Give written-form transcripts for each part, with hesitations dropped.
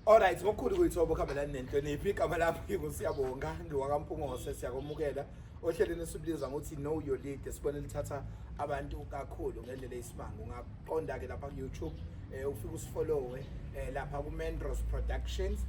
Alright, ngokukhulu kuyithoba okuhambelana nenhlonipho, igama lami nginguSiyabonga, ngiwakaMpungose. Siyakwamukela ohlelweni esibuliza ngokuthi Know Your Leader. Sibone lithatha abantu kakhulu ngendlela eyisimanga. Ungaqonda-ke lapha ku-YouTube, ufike usifollowe lapha ku-Mendros Productions,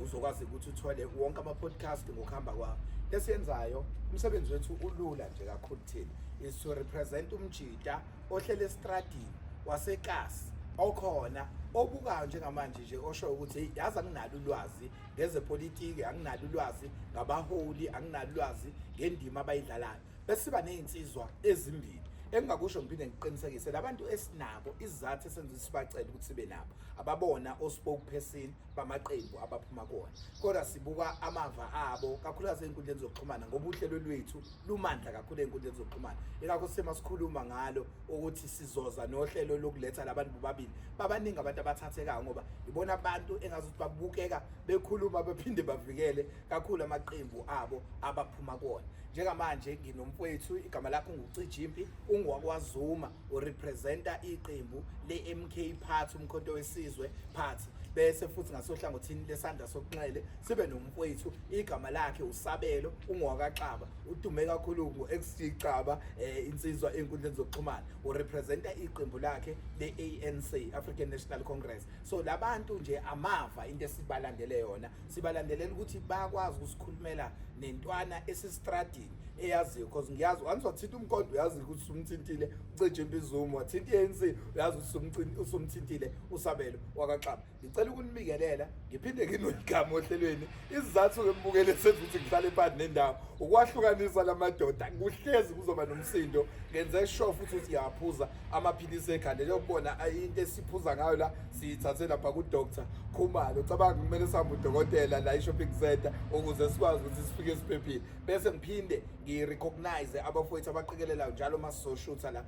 uzokwazi ukuthi uthole wonke ama-podcast ngokuhamba kwawo. Lesiyenzayo, umsebenzi wethu ulula nje kakhulu thina, is to represent umjita ohlele estradini wasekasi okhona obukayo njengamanje nje, oshoyo ukuthi, "Hey, yazi anginalo ulwazi ngezepolitiki, anginalo ulwazi ngabaholi, anginalo ulwazi ngendima abayidlalayo." Bese siba nezinsizwa ezimbili engingakusho ngiphinde ngiqinisekise labantu esinabo, isizathu esenza sibacele ukuthi sibe nabo, ababona o-spokesperson bamaqembu abaphuma kuwona, kodwa sibuka amava abo kakhulukazi ey'nkundleni zokuxhumana, ngoba uhlelo lwethu lumandla kakhulu ey'nkundleni zokuxhumana. Ingakho sima sikhuluma ngalo ukuthi sizoza nohlelo lokuletha labantu bobabili. Babaningi abantu abathathekayo ngoba ibona abantu engazuthi babukeka bekhuluma bephinde bavikele kakhulu amaqembu abo abaphuma kuwona. Njengamanje nginomfowethu, igama lakhe unguCijimpi, ungowakwaZuma, urepresenta iqembu le-MK Party, uMkhonto weSizwe Party. Bese futhi ngasohlangothini lesandla sokunxele sibe nomfowethu, igama lakhe uSabelo, ungowakaXaba, udume kakhulu ngo-XG Xaba, insizwa ey'nkundleni zokuxhumana, urepresenta iqembu lakhe le-ANC, African National Congress. So labantu nje amava, into esibalandele yona, sibalandelela ukuthi bayakwazi ukusikhulumela nentwana esestradini eyaziyo, because ngiyazi once wathinta uMkhonto, uyazi ukuthi usumthintile uCijimpi Zuma, wathinta i-ANC, uyazi ukuthi usumthintile uSabelo wakaXaba. Ngicela ukunibingelela, ngiphinde nginwelcome ohlelweni. Isizathu-ke, mbukele, senza ukuthi ngihlale phansi nendawo ukwahlukanisa la madoda, kuhlezi kuzoba nomsindo. Ngenze sure futhi ukuthi ngiyawaphuza amaphilisi ekhanda, njengokubona into esiphuza ngayo la siyithathe lapha ku-Dr Khumalo. Cabanga, kumele sihambe udokotela la i-shopping center ukuze sikwazi ukuthi sifike siphephile. Bese ngiphinde ngi-recognize abafowethu abaqikelelayo njalo uma sizoshutha la,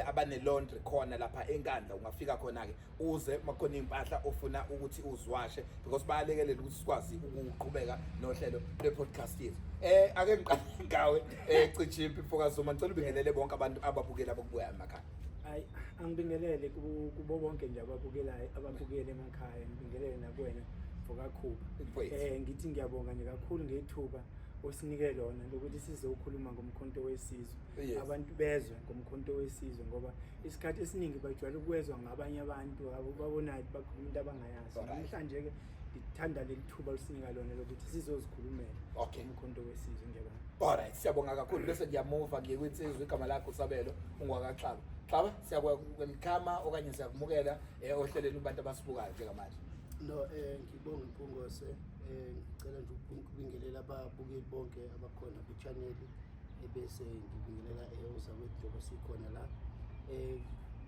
abane-laundry khona lapha eNkandla. Ungafika khona-ke uze makhona iy'mpahla ofuna ukuthi uziwashe, because bayalekelela ukuthi sikwazi ukuqhubeka nohlelo lwe-podcast yethu. Ake ngiqale ngawe, Cijimpi mfokaZuma, ngicela ubingelele bonke abantu ababukela abakubuya emakhaya. Hayi, angibingelele kubo bonke nje ababukelayo, ababukele emakhaya, ngibingelele nakuwena mfokaKhuba. Mfowethu. Ngithi ngiyabonga nje kakhulu ngethuba osinike lona lokuthi sizokhuluma ngoMkhonto weSizwe. Abantu bezwe ngoMkhonto weSizwe, ngoba isikhathi esiningi bajwayele ukwezwa ngabanye abantu babonayo, bakhuluma into abangayazi. Namhlanje-ke ngithanda leli thuba lusinika lona lokuthi sizozikhulumela uMkhonto weSizwe. Ngiyabonga. Alright, siyabonga kakhulu. Bese ngiyamuva ngiye kwinsizwa, igama lakho uSabelo, ungwakaXaba. Xaba, siyakwelcome okanye siyakumukela ohlelweni kubantu abasibukayo njengamanje. No, ngibonge Mpungose, ngicela nje ukubingelela ababukeli bonke abakhona kwi-channel, ebese ngibingelela ozakwethu njengoba sikhona la.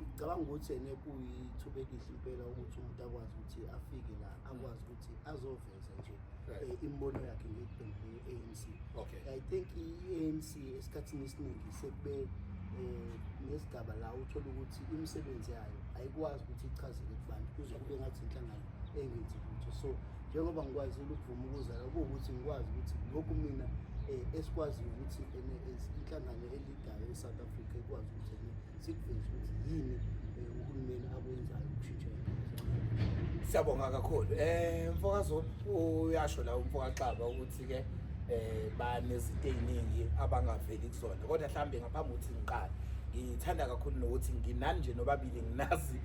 Ngicabanga ukuthi ene kuyithuba elihle impela ukuthi umuntu akwazi ukuthi afike la, akwazi ukuthi azoveza nje imibono yakhe ngeqembu le-ANC. I think i-ANC esikhathini esiningi sekube nesigaba la uthola ukuthi imisebenzi yayo ayikwazi ukuthi ichazeke kubantu, kuze kube ngathi inhlangano engenzi lutho. So njengoba ngikwazile ukuvuma ukuza la, kuwukuthi ngikwazi ukuthi lokhu mina esikwaziyo ukuthi ene inhlangano elidayo e-South Africa ikwazi ukuthi ene sikuveze ukuthi yini uhulumeni akwenzayo ukushintsha impilo zabantu. Siyabonga kakhulu. MfokaZuma, uyasho la umfokaXaba ukuthi ke banezinto eziningi abangaveli kuzona. Kodwa mhlambe ngaphambi ukuthi ngiqale, ngithanda kakhulu nokuthi nginani nje nobabili, nginazi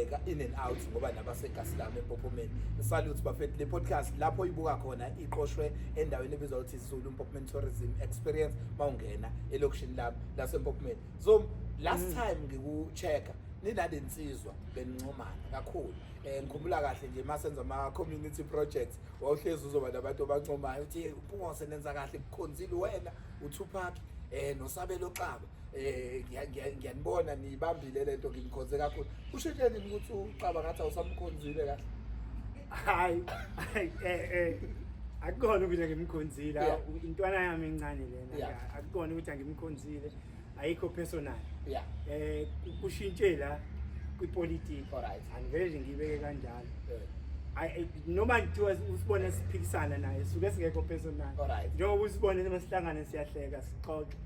ka in and out ngoba nabasekasi lami eMpophomeni. Salute bafethu. Le podcast lapho ibuka khona iqoshwe endaweni ebizwa ukuthi Zulu Mpophomeni Tourism Experience, mawungena elokishini lami laseMpophomeni. So last time ngikuchecka ninalensizwa, benincomana kakhulu. Ngikhumbula kahle nje masenza ama community projects, wawuhlezi uzoba nabantu abancomayo uthi, "Mpungose, nenza kahle, kukhonzile wena, uTupac noSabelo Xaba, ngiyanibona nibambile lento, nginikhonze kakhulu." Ushintshe nini ukuthi uXaba ngathi awusamkhonzile kahle? Hayi, hayi, akukona ukuthi angimkhonzile. Intwana yami encane lena. Akukona ukuthi angimkhonzile, ayikho personal. Kushintshe la kwipolitiki. Angivele nje ngiyibeke kanjalo. Noma kuthiwa usibone siphikisana naye, suke singekho personal. Njengoba usibone noma sihlangane, siyahleka, sixoxe.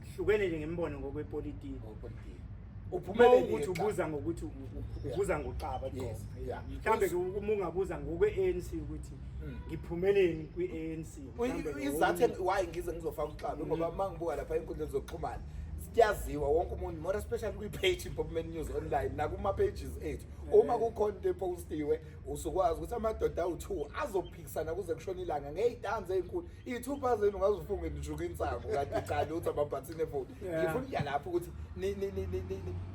Sihlukene nje ngemibono ngokwepolitiki. Ngopolitiki. Uphumelele Ukuthi xa. ubuza ngokuthi ubuza ngoXaba. Yes, yeah. Mhlambe ke uma ungabuza ngokwe-ANC ukuthi ngiphumeleni kwi-ANC, mhlambe ke Izathu why ngize ngizofaka uXaba, ngoba uma ngibuka lapha ey'nkundleni zokuxhumana, kuyaziwa wonke umuntu, more especially kwi-page iPopman News Online nakuma-pages ethu, uma kukhona into epostiwe, usukwazi ukuthi amadoda awu-two azophikisana kuze kushone ilanga ngey'tanzi ey'nkulu, iy'thupha zenu ungazifunge nishuka insangu, kanti cha lutho, amabhathini efoni. Ngifuna ukuya lapho ukuthi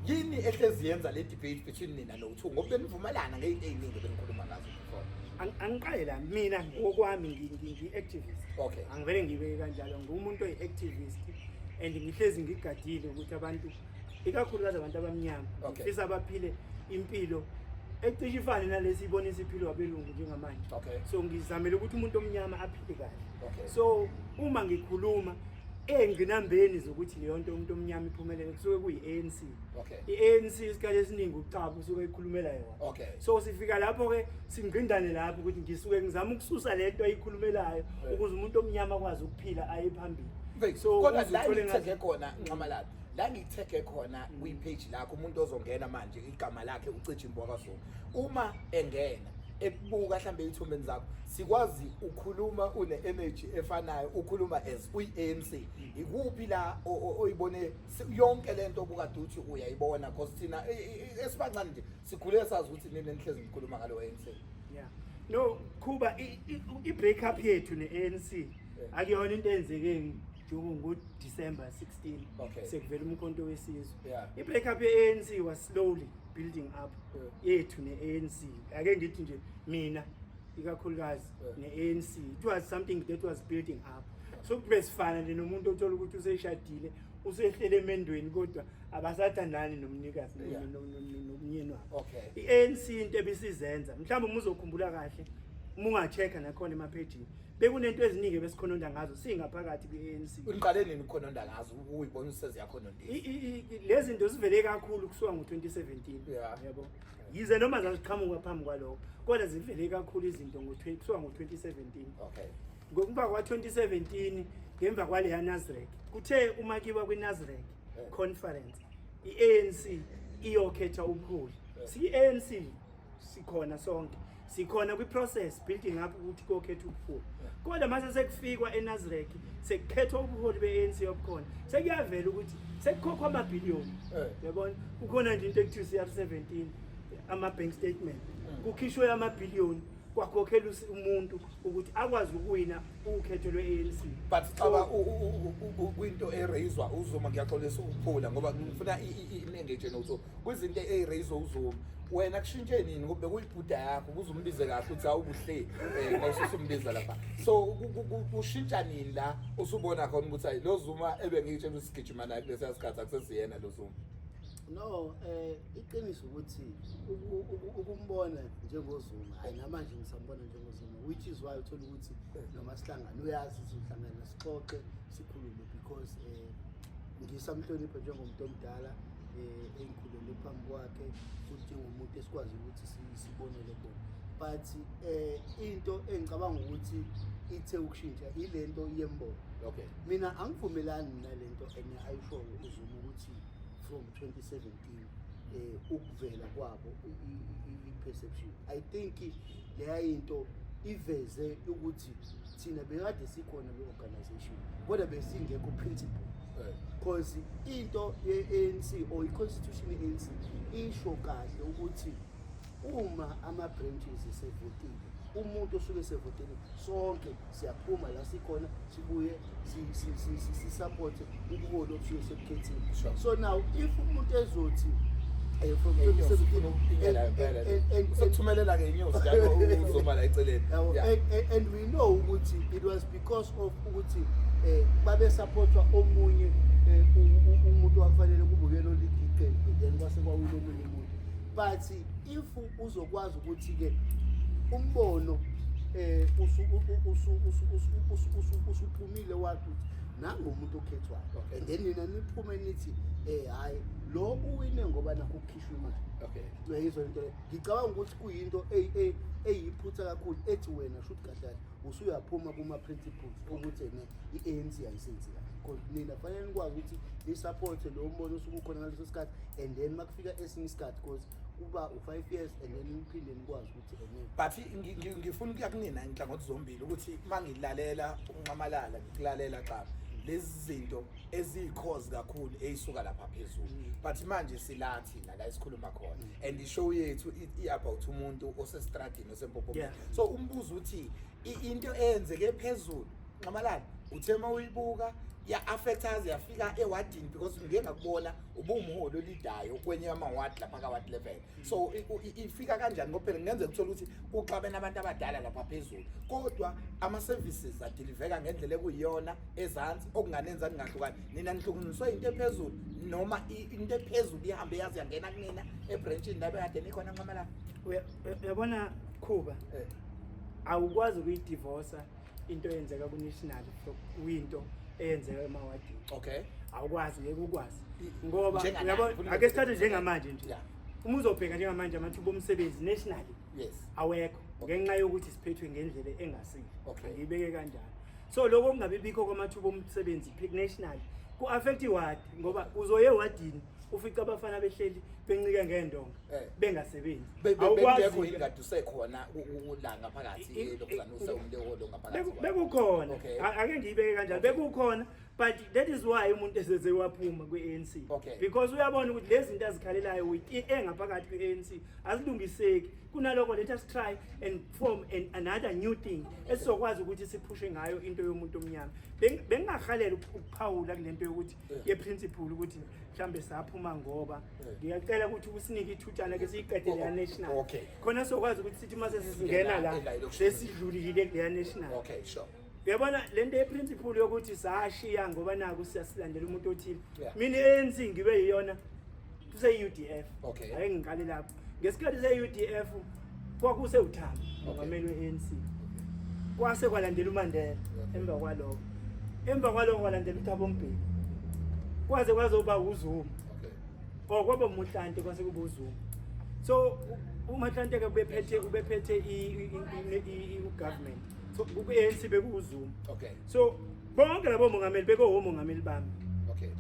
yini ehlezi yenza le debate between nina no-two, ngoba benivumelana ngey'nto ey'ningi benikhuluma ngazo before. Angiqale la, mina ngokwami ngi-activist. Angivele ngibeke kanjalo, ngiwumuntu oyi-activist and ngihlezi ngigadile ukuthi abantu, ikakhulukazi abantu abamnyama, ngifisa baphile impilo ecishe ifane nalesi ibonisa iphilo abelungu njengamanje. So ngizamele ukuthi umuntu omnyama aphile kahle. So uma ngikhuluma ey'ngqinambeni zokuthi leyo nto umuntu omnyama iphumelele, kusuke kuyi-ANC. I-ANC isikhathi esiningi uXaba usuke ekhulumela yona. So sifika lapho-ke singqindane lapho ukuthi ngisuke ngizama ukususa le nto ayikhulumelayo ukuze umuntu omnyama akwazi ukuphila aye phambili. So kodwa la ngithenge khona, Nxamalala, la ngikuthege khona kwi-page lakho, umuntu ozongena manje igama lakhe uCijimbo wakaZuma, uma engena ekubuka mhlambe ey'thombeni zakho, sikwazi ukhuluma une-energy efanayo, ukhuluma as uyi-ANC. Ikuphi la oyibone yonke lento obukade uthi uyayibona? Because thina esibancane nje sikhule sazi ukuthi nini enihlezi nikhuluma ngalo ANC. Yeah, no, Khuba, i-break up yethu ne-ANC akuyona into eyenzeke ngo-December 16 sekuvela uMkhonto weSizwe. I-break up ye-ANC was slowly building up yethu ne-ANC. Ake ngithi nje mina ikakhulukazi ne-ANC, it was something that was building up. So kube sifana nje nomuntu othola ukuthi useshadile, usehlele emendweni, kodwa abasathandani nomnikazi nomnyeni wabo. I-ANC into ebisizenza, mhlawumbe uma uzokhumbula kahle, uma unga-check-a nakhona emaphejini, bekunento eziningi ebesikhononda ngazo singaphakathi kwi-ANC. Uqale nini ukukhononda ngazo, uyibona useziyakhonondisa? Lezi zinto zivele kakhulu kusuka ngo-2017. Yabo, yize noma zaziqhamuka phambi kwalokho, kodwa zivele kakhulu izinto kusuka ngo-2017. Ngokuba kwa-2017, ngemva kwaleya Nasrec, kuthe uma kiwa kwi-Nasrec conference, i-ANC iyokhetha ubuholi. Siyi-ANC sikhona sonke, sikhona kwi-process building up ukuthi kuyokhetha ubuholi, kodwa mase sekufikwa eNasrec, sekukhethwa ubuholi be-ANC obukhona, sekuyavela ukuthi sekukhokhwa amabhiliyoni. Yabona, kukhona nje into ekuthiwa CR17, ama-bank statement, kukhishwe amabhiliyoni, kwakhokhela umuntu ukuthi akwazi ukuwina ukhetho lwe-ANC. But Xaba, kwinto erayizwa uZuma, ngiyaxolisa ukuphula ngoba ngifuna i-engage nokuthi kwizinto ey'rayizwa uZuma, wena kushintshe nini? Ngoba bekuyibhuda yakho ukuze umbize kahle ukuthi awubuhle mawususumbiza lapha. So kushintsha nini la usubona khona ukuthi hayi, lo Zuma ebengiyitshela ukuthi sigijima naye kulesiya sikhathi akusesiyena lo Zuma? No, iqiniso ukuthi ukumbona njengoZuma, hayi, namanje ngisambona njengoZuma, which is why uthola ukuthi noma sihlangana uyazi ukuthi sihlangana sixoxe sikhulume, because ngisamhlonipha njengomuntu omdala engikhulele phambi kwakhe, futhi njengomuntu esikwazi ukuthi sibonele kubona. But into engicabanga ukuthi ithe ukushintsha ilento yembono. Mina angivumelani nalento ene ayishoyo uZuma ukuthi from 2017 ukuvela kwabo i-perception. I think leya into iveze ukuthi thina bekade sikhona kwi-organization, kodwa besingekho principle, because into ye-ANC or i-constitution ye-ANC isho kahle ukuthi uma ama-branches esevotile, umuntu osuke esevotile, sonke siyaphuma la sikhona, sibuye sisupporte ubuholi obusuke sebukhethiwe. So now if umuntu ezothi from 2017 Usekuthumelela-ke inyosi njalo uZuma la eceleni. Yabo, and we know ukuthi it was because of ukuthi babe supportwa omunye umuntu wakufanele kube uyena olida iqembu, then kwase kwawina omunye umuntu. But if uzokwazi ukuthi ke umbono usuphumile wathi ukuthi nangu umuntu okhethwayo, and then nina niphume nithi hayi, lo uwine ngoba nakho kukhishwa imali. Uyayizwa into leyo? Ngicabanga ukuthi kuyinto eyiphutha kakhulu ethi wena shuthi kahle kahle usuyaphuma kuma-principles ukuthi ene i-ANC ayisenzi kahle. Because nina fanele nikwazi ukuthi ni-support lo mbono osuke ukhona ngaleso sikhathi, and then makufika esinye isikhathi, because kuba u-5 years, and then niphinde nikwazi ukuthi ene But ngifuna ukuya kunina inhlangothi zombili, ukuthi mangilalela uNxamalala, ngikulalela xa lezi zinto eziyikhozi kakhulu eyisuka lapha phezulu, but manje sila thina la esikhuluma khona, and i-show yethu i-about umuntu osestradini, osempophomeni. So umbuzo uthi, into eyenzeke phezulu, Nxamalala, uthe uma uyibuka ya-affecta yafika ewadini, because ngike ngakubona ubuwumholi olidayo kwenye yamawadi lapha ka-ward level. So ifika kanjani? Ngoba phela kungenzeka uthole ukuthi kuxabene abantu abadala lapha phezulu, kodwa ama-services adeliveka ngendlela ekuyiyona ezansi, okunganenza ningahlukani. Nina nihlukaniswe into ephezulu, noma into ephezulu ihambe yaze yangena kunina ebranchini la bekade nikhona, Nxamalala? Uyabona Khuba, awukwazi ukuyidivosa into eyenzeka ku-national from kwinto eyenzeka emawadini. Awukwazi, ngeke ukwazi, ngoba Njenganani? uyabo, Ufuna ake sithathe njengamanje nje, uma uzobheka njengamanje amathuba omsebenzi nationally awekho ngenxa yokuthi siphethwe ngendlela engasile. Ngiyibeke kanjalo. So lokho kungabi bikho kwamathuba omsebenzi national ku-affect iwadi, ngoba uzoye ewadini ufica abafana behleli bencike ngendonga bengasebenzi. Awukwazi Bengekho yini kade usekhona la ngaphakathi, lokhuzana usewumleholo ngaphakathi Bekukhona. Okay. Ake ngiyibeke kanjalo, bekukhona, but that is why umuntu eseze waphuma kwi-ANC, because uyabona ukuthi lezi zinto azikhalelayo engaphakathi kwi-ANC azilungiseki. Kunalokho, let us try and form another new thing esizokwazi ukuthi siphushe ngayo into yomuntu omnyama. Bengingahalela ukuphawula kulento yokuthi ye-principle, ukuthi mhlambe saphuma ngoba ngiyacela ukuthi usinike ithutshana ke siyiqede leya national, khona sokwazi ukuthi sithi uma sesingena la Ngena elokishini. sesidlulile kuleya national. okay sure Uyabona lento ye-principle yokuthi sashiya ngoba naku siyasilandela umuntu othile, mina i-ANC ngibe yiyona kuse-UDF. Ake ngiqale lapho. Ngesikhathi se-UDF kwakusewuThabo mongameli we-ANC, kwase kwalandela uMandela, emva kwalokho kwalandela uThabo Mbeki, kwaze kwazoba uZuma, or kwaba uMotlanthe, kwase kuba uZuma. So uMotlanthe-ke ubephethe u-government, so ku-ANC bekuwuZuma. So bonke labo mongameli bekuwomongameli bami.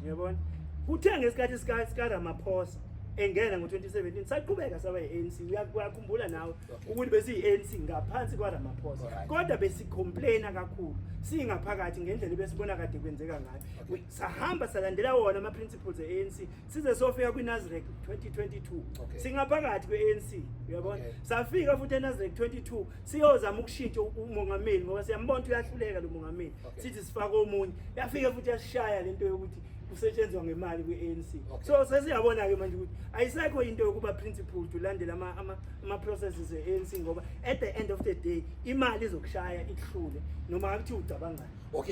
Uyabona, kuthe ngesikhathi sika Ramaphosa engena ngo-2017, saqhubeka saba yi-ANC. Uyakhumbula nawe ukuthi besiyi-ANC ngaphansi kwaRamaphosa, kodwa besicomplaina kakhulu singaphakathi ngendlela ebesibona kade kwenzeka ngayo. Sahamba salandela wona ama-principles e-ANC size sofika kwi-Nasrec 2022, singaphakathi kwe-ANC, uyabona. Safika futhi eNasrec 22 siyozama ukushintsha umongameli, ngoba siyambona ukuthi uyahluleka lo mongameli. Sithi sifake omunye, yafika futhi yasishaya lento yokuthi kusetshenzwa ngemali kwi-ANC. So sesiyabona-ke manje ukuthi ayisekho into yokuba principled, ulandele ama-processes e-ANC, ngoba at the end of the day imali izokushaya ikuhlule noma akuthiwa ucabangani. So,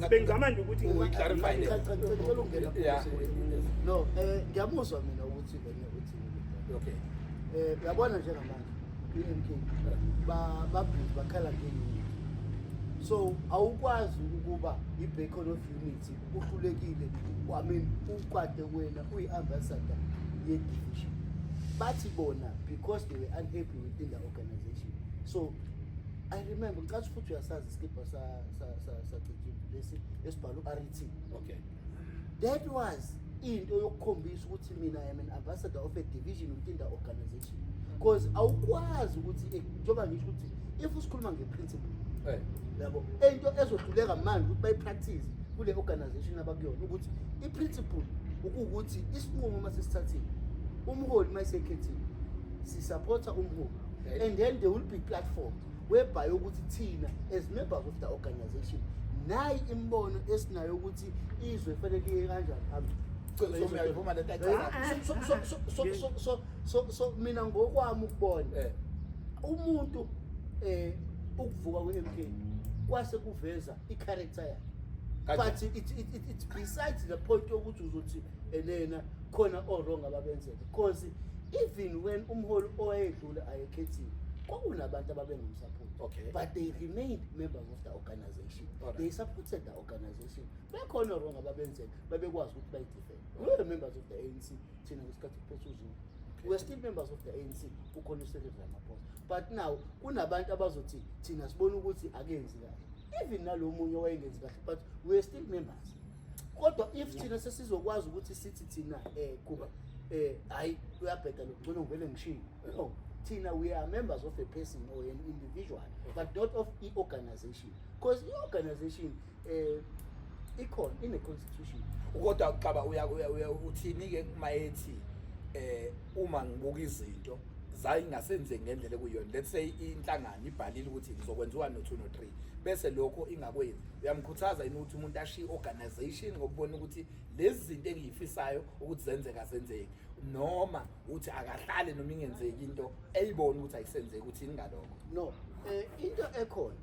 bengizama nje ukuthi Uyi-clarify le. Cha, cha, ngicela ukungena. No, ngiyamuzwa mina ukuthi wena uthini. Uyabona njengamanje i-MK ba busy bakhala nge-unity, so awukwazi ukuba i-beacon of unity uhlulekile. I mean, ukwade wena uyi-ambassador ye-division. Bathi bona because they were unhappy within the organization. So I remember, ngicathi futhi uyasazi isikibha saCijimbi lesi esibhalwe u-RET. That was into yokukhombisa ukuthi mina I am an ambassador of a division within the organization, because awukwazi ukuthi njengoba ngisho ukuthi if usikhuluma nge-principle, yabo, into ezohluleka manje ukuthi bayipractice kule organization abakuyona, ukuthi i-principle ukuwukuthi isinqumo uma sesithathile, umholi uma esekhethile, sisupporta umholi, and then there will be platforms whereby ukuthi thina as members of the organization nayi imibono esinayo ukuthi izwe fanele liye kanjani phambili. So uyayivuma lento ayichazayo? So mina ngokwami ukubona, umuntu ukuvuka kwe-MK kwase kuveza i-character yakhe. Kanjani? But it's besides the point yokuthi uzothi elena khona o-wrong ababenzeka, because even when umholi owayedlula ayekhethiwe, kwakunabantu ababengamsupport, but they remained members of the organization. They supported the organization. Bekhona wrong ababenzeka, babekwazi ukuthi bayidefend. We were members of the ANC thina ngesikhathi kuphethe uZuma. We were still members of the ANC kukhona uCyril Ramaphosa, but now kunabantu abazothi thina sibona ukuthi akenzi kahle, even nalo munye owayengenzi kahle, but we were still members. Kodwa if thina sesizokwazi ukuthi sithi thina kuba hayi, uyabheda lo, ngcono ngivele ngishiye, no, thina we are members of a person or an individual, but not of i-organization, because i-organization ikhona ine-constitution. Kodwa xaba uya uthini-ke uma ethi uma ngibuka izinto zayingasenzeki ngendlela ekuyiyona? Let's say inhlangano ibhalile ukuthi ngizokwenza u-1 no-2 no-3, bese lokho ingakwenzi, uyamkhuthaza yini ukuthi umuntu ashiye i-organization ngokubona ukuthi lezi zinto engiyifisayo ukuthi zenzeka azenzeki, noma uthi akahlale noma ingenzeki into eyibona ukuthi ayisenzeki? Uthini ngalokho? No, into ekhona,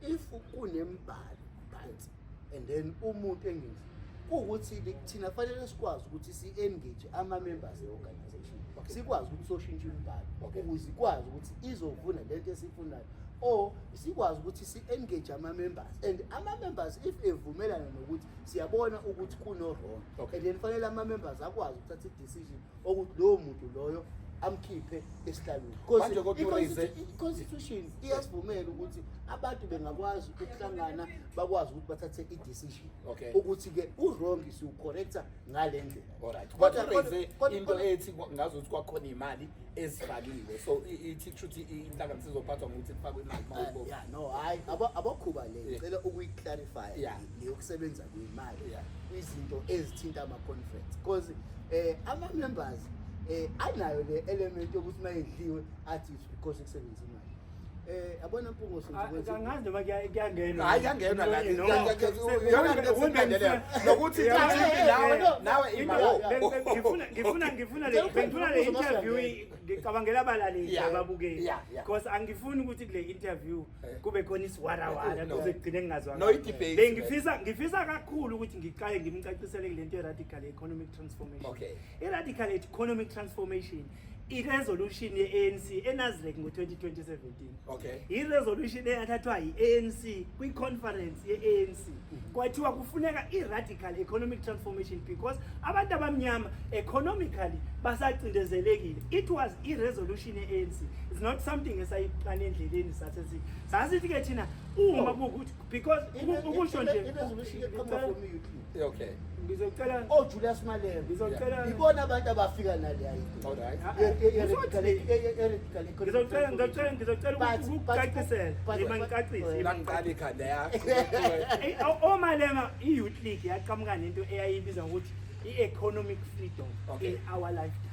if kunembhalo phansi and then umuntu engenzi, kuwukuthi thina fanele sikwazi ukuthi si-engage ama-members e-organization, sikwazi ukuthi soshintsha imibhalo ukuze ikwazi ukuthi izovuna lento esiyifunayo, or sikwazi ukuthi si-engage ama-members, and ama-members if evumelana nokuthi siyabona ukuthi kuno-wrong, and then fanele ama-members akwazi ukuthatha i-decision okuthi lowo muntu loyo amkhiphe esihlalweni. Manje kodwa I-constitution iyasivumela ukuthi abantu bengakwazi ukuhlangana, bakwazi ukuthi bathathe i-decision ukuthi-ke u-wrong siwu-correcta ngale ndlela. Alright, kodwa uraise into ethi ngazuthi kwakhona imali ezifakiwe, so ithi kusho ukuthi inhlangano sizophathwa ngokuthi kufakwe imali uma uyibuka. Yeah, no, hayi, abakhuba le, ngicela ukuyi-clarify le yokusebenza kwemali kwizinto ezithinta ama-conference, because ama-members anayo le element yokuthi uma edliwe athi it's because kusebenza imali. Yabona, Mpungose, Angazi noma kuyangenwa. Hayi, kuyangenwa la. Iyona nto esilandelayo nokuthi nawe nawe imali. Ngifuna le interview, ngicabangela abalaleli, ababukeli, because angifuni ukuthi kule interview kube khona isiwarawara No. kuze kugcine ngingazwanga. No, i-debate. Bengifisa kakhulu ukuthi ngiqale ngimcacisele kule nto ye-radical economic transformation. I-radical economic transformation, i-resolution ye-ANC eNasrec ngo-2017, i-resolution eyathathwa yi-ANC kwi-conference ye-ANC, kwathiwa kufuneka i-radical economic transformation because abantu abamnyama economically basacindezelekile. It was i-resolution ye-ANC, it's not something esayiplana endleleni. Sasithi-ke thina uma kuwukuthi because ukusho nje I-resolution eqhamuka from i-youth league. Ngizocela OJulius Malema, Ngizocela ibona abantu abafika nale idea Alright. ye-radical economic Ngizocela transformation. ngizocela ukukucacisela. Ima ngicacise. Langiqala ikhanda yakho. OMalema, i-youth league yaqhamuka nento eyayibiza ngokuthi i-economic freedom in our lifetime.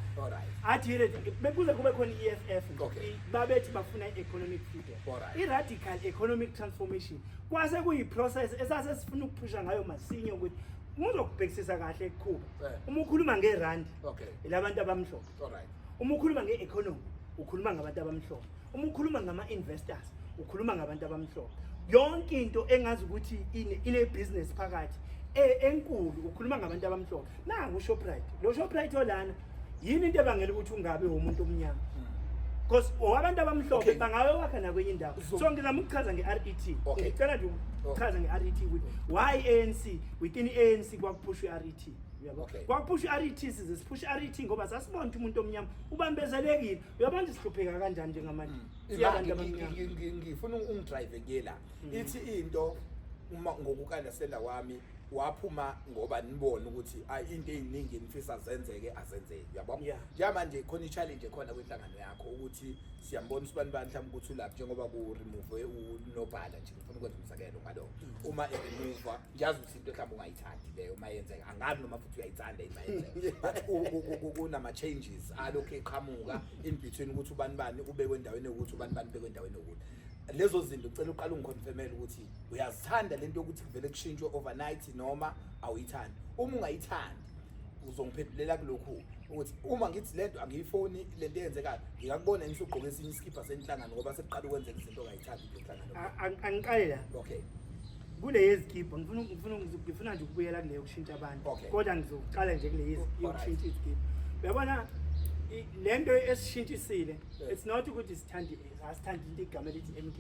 Athi bekuze kube khona i-EFF nje, babethi bafuna i-economic freedom. I-radical economic transformation kwase kuyi-process esase sifuna ukuphusha ngayo masinya, ukuthi uma uzokubhekisisa kahle ekukhuba, uma ukhuluma ngerandi, ilabantu abamhlophe. Uma ukhuluma nge-economy, ukhuluma ngabantu abamhlophe. Uma ukhuluma ngama-investors, ukhuluma ngabantu abamhlophe. Yonke into engazi ukuthi ine-business phakathi enkulu, ukhuluma ngabantu abamhlophe. Nangu uShoprite, lo Shoprite olana, yini into ebangela ukuthi ungabe umuntu omnyama? Because owabantu abamhlophe. Bangabe wakha nakwenye indawo. So ngizama ukuchaza nge-RET. Ngicela nje ukuchaza nge-RET ukuthi why ANC, within i-ANC kwakuphushwa i-RET, uyabo? Kwakuphushwa i-RET, size siphushe i-RET ngoba sasibona ukuthi umuntu omnyama ubambezelekile. Uyabona ukuthi sihlupheka kanjani njengamanje siyabantu abamnyama. Ngifuna ungidrive kuye la. Ithi into uma ngokuka-understanda kwami waphuma ngoba nibone ukuthi ayi, into ey'ningi nifisa zenzeke azenzeki, uyabo? Njengamanje khona i-challenge ekhona kwinhlangano yakho ukuthi siyambona usibani bani mhlawumbe ukuthi ulaphi, njengoba ku-remove unobhala nje. Ngifuna ukwenza umzekelo ngalokho, uma e-remove, ngiyazi ukuthi into mhlawumbe ungayithandi leyo uma yenzeka, angazi noma futhi uyayithanda yini uma yenzeka, but kunama-changes alokhu eqhamuka in between ukuthi ubani bani ubekwe endaweni yokuthi, ubani bani ubekwe endaweni yokuthi. Lezo zinto ucela uqale ungiconfirmele ukuthi uyazithanda lento yokuthi kuvele kushintshwe overnight noma awuyithandi. Uma ungayithandi, uzongiphendulela kulokhu ukuthi uma ngithi lento angiyifoni, lento eyenzekayo, ngingakubona yini usugqoke esinye isikibha senhlangano ngoba sekuqala ukwenzeka izinto ongayithandi kule nhlangano? Angiqale la. Kule yezikibha, ngifuna nje ukubuyela kule yokushintsha abantu. Kodwa ngizoqala nje kule yokushintsha izikibha. Uyabona lento esishintshisile, it's not ukuthi sithanda, asithanda into igama elithi MK.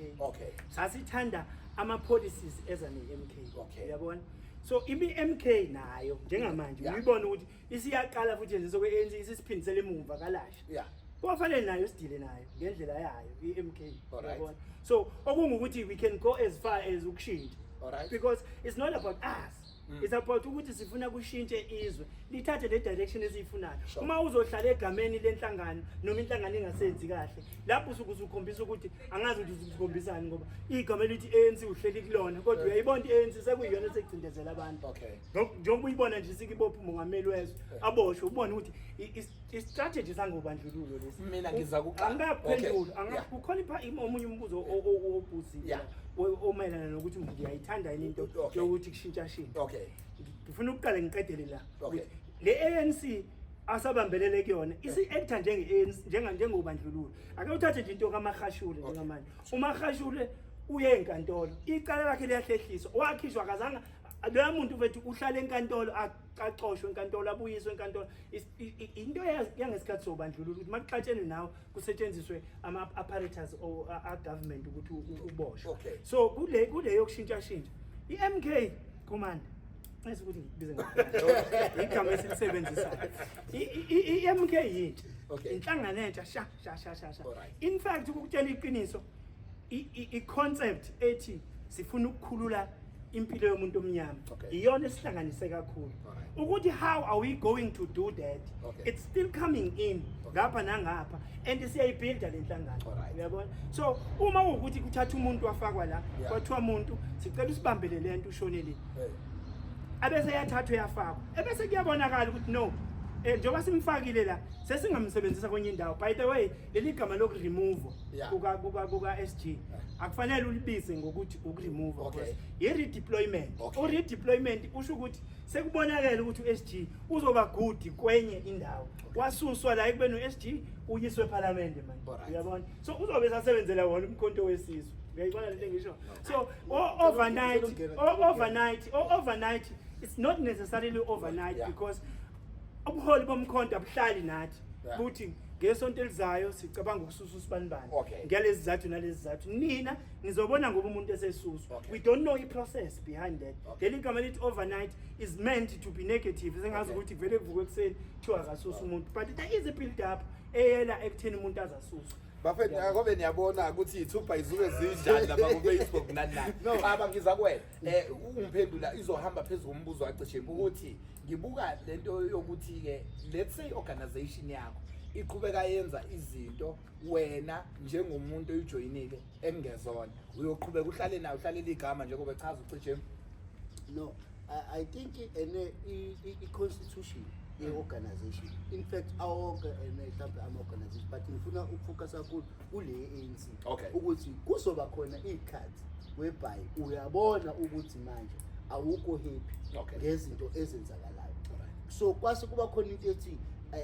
Sasithanda ama-policies eza ne-MK. Uyabona, so imi-MK nayo njengamanje uyibona ukuthi isiyaqala futhi nje sokwe-ANC isisiphindisela emumva kalasha. Kwafanele nayo sidile nayo ngendlela yayo i-MK. Uyabona, so okungukuthi we can go as far as ukushintsha because it's not about us. It's about ukuthi sifuna kushintshe izwe, lithathe le direction esiyifunayo. Uma uzohlala egameni lenhlangano noma inhlangano ingasenzi kahle, lapho usuke usukhombisa ukuthi angazi ukuthi usukhombisani, ngoba igama elithi ANC uhleli kulona, kodwa uyayibona i-ANC sekuyiyona esegcindezela abantu. Njengoba uyibona nje sikibopha umongameli wezwe aboshwe, ubone ukuthi i-strategy sangobandlululo lesi. Mina ngiza kuqala. Angikaphenduli, kukhona omunye umbuzo obuzile omayelana nokuthi ngiyayithanda yini into yokuthi kushintsha shintsha. Ngifuna ukuqala ngiqedele la. Le ANC asabambelele kuyona isi-actor njenge-ANC, njengobandlululo. Ake uthathe nje into kaMagashule njengamanje. UMagashule uye enkantolo, icala lakhe liyahlehliswa, wakhishwa, akazange loya muntu mfethu uhlala enkantolo, axoshwe enkantolo, abuyiswe enkantolo. Into yangesikhathi sobandlululo ukuthi makuxatshenwe nawe kusetshenziswe ama-apparatus a-government ukuthi uboshwe. So kule yokushintsha shintsha i-MK Commander, nxese ukuthi ngikubize igama esilisebenzisayo, i-MK yintsha, inhlangano entsha sha sha sha sha sha. In fact, ukukutshela iqiniso, i-concept ethi sifuna ukukhulula impilo yomuntu omnyama iyona esihlanganise kakhulu. Ukuthi how are we going to do that, it's still coming in ngapha nangapha, and siyayibuilda le nhlangano, uyabona. So uma kuwukuthi kuthatha umuntu wafakwa la, kwathiwa umuntu sicela usibambele lento ushonele, abese yathathwa yafakwa, ebese kuyabonakala ukuthi no, njengoba simfakile la, sesingamsebenzisa kwenye indawo. By the way, leli gama lokuremove kuka SG akufanele ulibize ngokuthi ukuremove, because i-redeployment. U-redeployment usho ukuthi sekubonakele ukuthi u-SG uzoba good kwenye indawo, wasuswa la ekubeni u-SG uyiswe ephalamende manje, uyabona. So uzobe esasebenzela wona uMkhonto weSizwe, uyayibona lento engisho. So overnight, it's not necessarily overnight, because ubuholi boMkhonto abuhlali nathi buthi ngesonto elizayo sicabanga ukususa usibanibani ngalezi zizathu nalezi zizathu. Nina nizobona ngoba umuntu esesuswa. We don't know i-process behind that. Leli gama lithi overnight is meant to be negative, sengazi ukuthi vele kuvukwe ekuseni kuthiwa akasusa umuntu, but there is a build up eyela ekutheni umuntu azasuswa. Bafethu, akobe niyabona ukuthi iy'thupha izuke zinjani lapha ku-Facebook nani nani. Baba, ngiza kuwena. Ungiphendula izohamba phezu kombuzo wacishe ukuthi ngibuka lento yokuthi-ke, let's say organization yakho iqhubeka yenza izinto wena njengomuntu oyijoyinile engezona, uyoqhubeka uhlale nayo, uhlalele igama njengoba echaza uCijim? No, I think ene i-constitution ye-organization, in fact awonke ene mhlawumbe ama-organization, but ngifuna ukufocus kakhulu kule ye-ANC, ukuthi kuzoba khona iy'khathi whereby uyabona ukuthi manje awukho happy ngezinto ezenzakalayo. So kwase kuba khona into ethi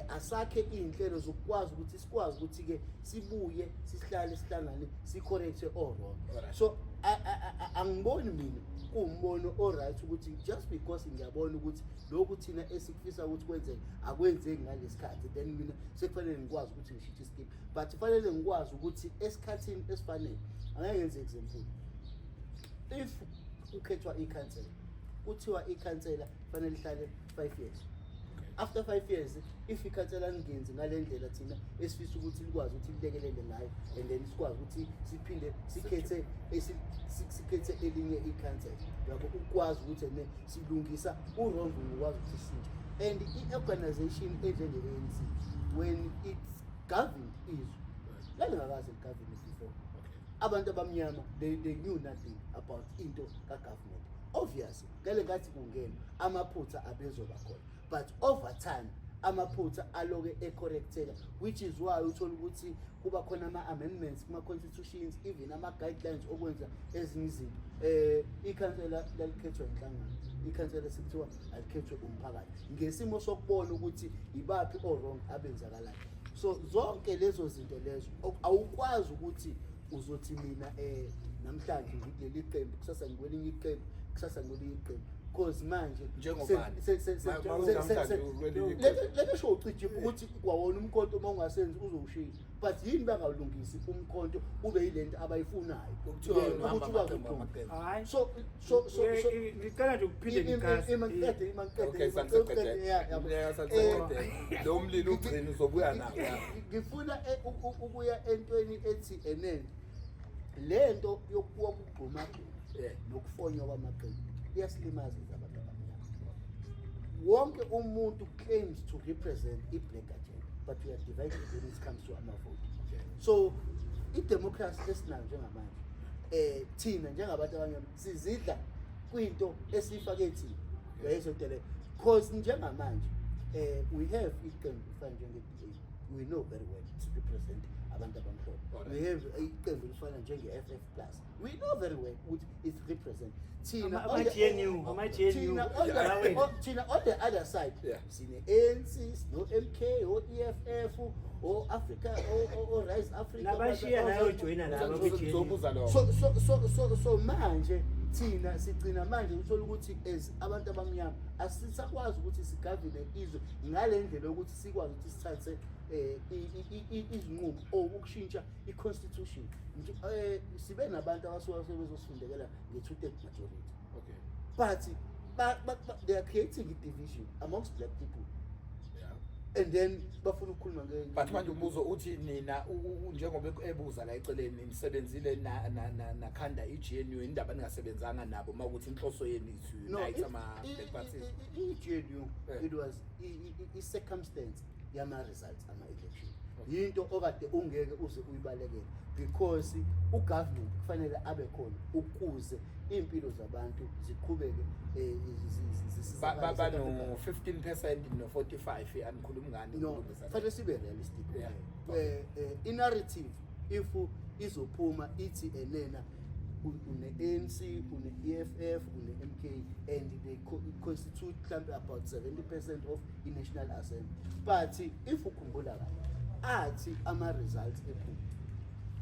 asakhe iy'nhlelo zokukwazi ukuthi sikwazi ukuthi-ke sibuye sihlale sihlangane si-correcte all wrong. So angiboni mina kuwumbono o-right ukuthi just because ngiyabona ukuthi lokhu thina esikufisa ukuthi kwenzeke akwenzeki ngalesi khathi, then mina sekufanele ngikwazi ukuthi ngishintshe iskimu. But kufanele ngikwazi ukuthi esikhathini esifanele, angeke ngenze example, if kukhethwa ikhansela, kuthiwa ikhansela kufanele ihlale 5 years. After 5 years, if ikhansela lingenzi ngale ndlela thina esifisa ukuthi likwazi ukuthi lilekelele ngayo, and then sikwazi ukuthi siphinde sikhethe elinye ikhansela, yabo, ukwazi ukuthi ene silungisa u-wrong ngokwazi ukuthi sishintshe. And i-organization enjenge-ANC, when it's governed izwe, lalingakaze ligovern before. Abantu abamnyama, they knew nothing about into ka-government. Obviously ngale nkathi kungena amaphutha abezoba khona, but over time amaphutha aloke ecorrecteka, which is why uthola ukuthi kuba khona ama-amendments kuma-constitutions, even ama-guidelines okwenza ezinye izinto. Ikhansela lalikhethwa inhlangano, ikhansela sekuthiwa alikhethwe umphakathi ngesimo sokubona ukuthi ibaphi o-wrong abenzakalayo. So zonke lezo zinto lezo awukwazi ukuthi uzothi mina namhlanje ngikuleli qembu, kusasa ngikwelinye iqembu, kusasa ngikwelinye iqembu, because manje Njengobani? Ma unamhlanje ukwelinye iqembu. Lento sho uCijimpi ukuthi kwawona uMkhonto uma ungasenzi uzowushiya, but yini bangawulungisi uMkhonto ube yilento abayifunayo? Kuthiwa Then uhamba ukuthi ukwazi amaqembu, ukuphuma. amaqembu. Hayi. So Ngicela nje ukuphinde ngichaze. Ima ngiqede, ima ngiqede, Okay, ima saniseqede. ngiqede, yeah, yabo. Yeah, saniseqede. Lo mlilo ugcina uzobuya nawo. Ngifuna ukuya entweni ethi enen lento yokuwa kugxumagxuma nokufonywa kwamaqembu iyasilimaza abantu abamnyama. Wonke umuntu claims to represent i-black agenda, but we are divided when it comes to amavoti. So i-democracy esinayo njengamanje, thina njengabantu abamnyama sizidla kwinto esiyifake thina, uyayizwa into leyo? Cause njengamanje we have iqembu lifana njenge-DA, we know very well to represent abantu abamhlophe. We have iqembu lifana njenge-FF plus, we know very well ukuthi it represent thina. Ama-GNU, ama-GNU. Thina on the other side sine-ANC, sino-MK, o-EFF, o-Africa, o-Rise Africa. Nabashiya nayojoyina laba kwi-GNU. Ngizobuza lokho. So manje thina sigcina manje uthola ukuthi as abantu abamnyama asisakwazi ukuthi sigavine izwe ngale ndlela yokuthi sikwazi ukuthi sithathe izinqumo or ukushintsha i-constitution. Sibe nabantu abasuka sebezosifundekela nge-two-third majority, but they are creating a division amongst black people and then bafuna ukukhuluma But manje umbuzo uthi nina njengoba ebuza la eceleni, nisebenzile nakhanda i-GNU, indaba ningasebenzanga nabo uma ukuthi inhloso yenu is to No, unite ama-black parties? i-GNU, it was i-circumstance yama-results ama-election, yinto okade ungeke uze uyibalekele because ugovernment kufanele abe khona ukuze iy'mpilo zabantu ziqhubeke zisizakale. Bano-15% no-45, anikhulumi ngani No, ukulungisa lokho? Fanele sibe realistic. I-narrative if izophuma ithi enena une-ANC, une-EFF, une-MK and they constitute mhlambe about 70% of i-National Assembly, but if ukhumbula kahle athi ama-results ephuma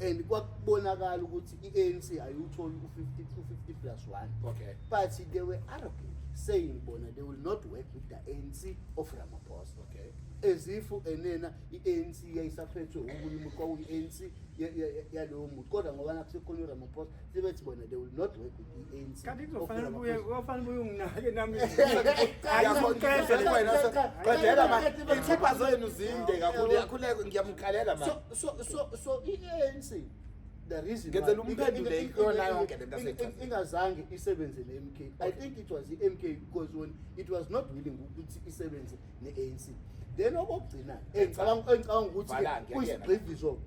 and kwakubonakala ukuthi i-ANC ayiwutholi u-50 u-50 plus 1, but they were arrogant saying bona they will not work with the ANC of Ramaphosa, as if enena i-ANC yayisaphethwe umuntu, kwakuyi-ANC yalowo muntu, kodwa ngoba nakusekhona uRamaphosa sebethi bona they will not work with i-ANC Kanti of kuzofanele ubuye, Ramaphosa. kuyofanele ubuye unginake nami. Qedela ma, iy'thupha zenu zinde kakhulu, yakhuleka, ngiyamkhalela ma. So i-ANC, the reason Ngenzela why umphendule kuyona yonke lento aseyichazile. Ingazange isebenze ne-MK, I think it was i-MK because when it was not willing ukuthi isebenze ne-ANC, then okokugcina engicabanga ukuthi Valani, ngiyakuyena. kuyisigxivizo,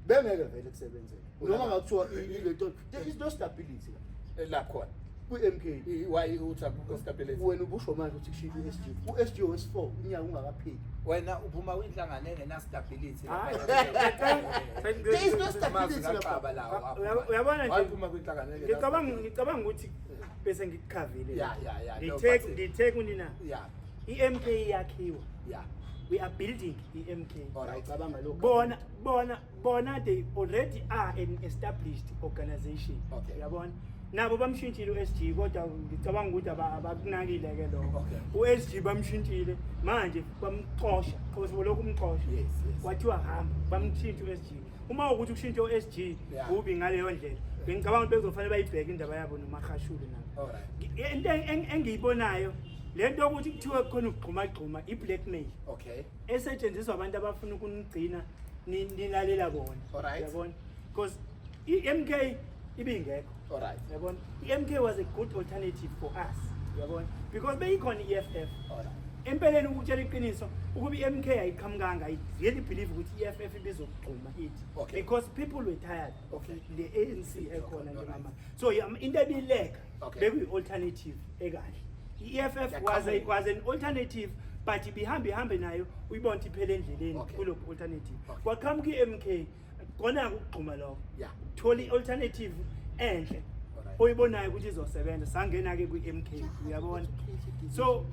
bengeke vele kusebenzele noma ngakuthiwa ilento, there is no stability la. La khona? Kwi-MK. Why uthi akukho stability? Wena ubusho manje ukuthi kushintshe u-SG, u-SG wesi-4 unyaka ungakapheli. Wena uphuma kwinhlangano engena-stability. There is no stability lapha. Amazwi lawo. Uyabona nje, Wayiphuma kwinhlangano engena- ngicabanga ukuthi bese ngikukhavile. Yeah, no, Ngithe kunina i-MK iyakhiwa. We are building i-MK. All right. Cabanga lokho. Bona they already are an established organization. Uyabona, nabo bamshintshile u-SG, kodwa ngicabanga ukuthi abakunakile ke lokho. U-SG bamshintshile manje, bamxosha because lokhu umxosha. Kwathiwa hamba, bamshintsha u-SG. Uma ukuthi ukushintsha u-SG kubi ngaleyo ndlela, bengicabanga ukuthi bekuzofanele bayibheke indaba yabo noMagashule nabo. Into engiyibonayo le nto yokuthi kuthiwe khona ukugxumagxuma, i-blackmail esetshenziswa abantu abafuna ukunigcina nilalela bona. Uyabona, because i-MK ibingekho. Uyabona, i-MK was a good alternative for us, uyabona, because beyikhona i-EFF. Empeleni, ukutshela iqiniso, ukuba i-MK ayiqhamukanga, I really believe ukuthi i-EFF ibizokugxuma ithi, because people were tired of the ANC ekhona njengamanje. So into ebileka bekuyi-alternative ekahle. I-EFF was an alternative, but ibihamba ihambe nayo, uyibona ukuthi iphele endleleni kulokhu alternative. Kwaqhamuka i-MK kona ukugxuma lokho, thola i-alternative enhle oyibonayo ukuthi izosebenza. Sangena-ke kwi-MK, uyabona. So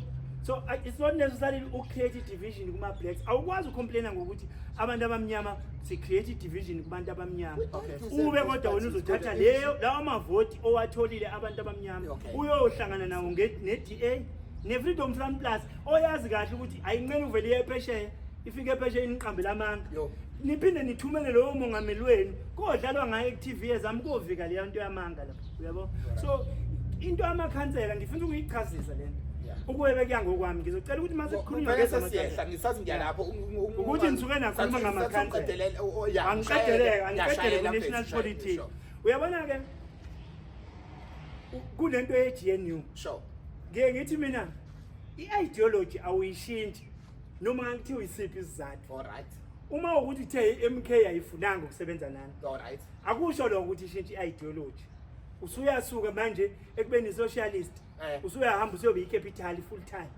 it's not necessarily ucreate division kuma-blacks. Awukwazi ucomplaina ngokuthi abantu abamnyama si-create division kubantu abamnyama, ube kodwa wena uzothatha leyo lawo mavoti owatholile abantu abamnyama, uyohlangana nawo ne-DA ne-Freedom Front Plus, oyazi kahle ukuthi ayinqeni uvele iye phesheya, ifike phesheya iniqambe lamanga, niphinde nithumele lowo mongameli wenu kodlalwa ngaye ku-TV ezami kovika leyo nto yamanga lapho, uyabo. So into amakhansela ngifuna ukuyichazisa lento. Ukube bekuya ngokwami, ngizocela ukuthi mase kukhulunywa Vele ngezamakhansela- sesiyehla, ngisazi ngiyalapho. Ukuthi ngisuke nakhuluma ngamakhansela. Angiqedeleke, angiqedele ku-national politics. Uyabona-ke, kulento ye-GNU, ngiye ngithi mina I-ideology awuyishintshi noma kuthiwa isiphi isizathu. All right. Uma ukuthi uthe i-MK ayifunanga ukusebenza nani. All right. Akusho lokho ukuthi ishintshe i-ideology. Usuyasuka manje ekubeni socialist. Usuyahamba usuyoba i-capital full time.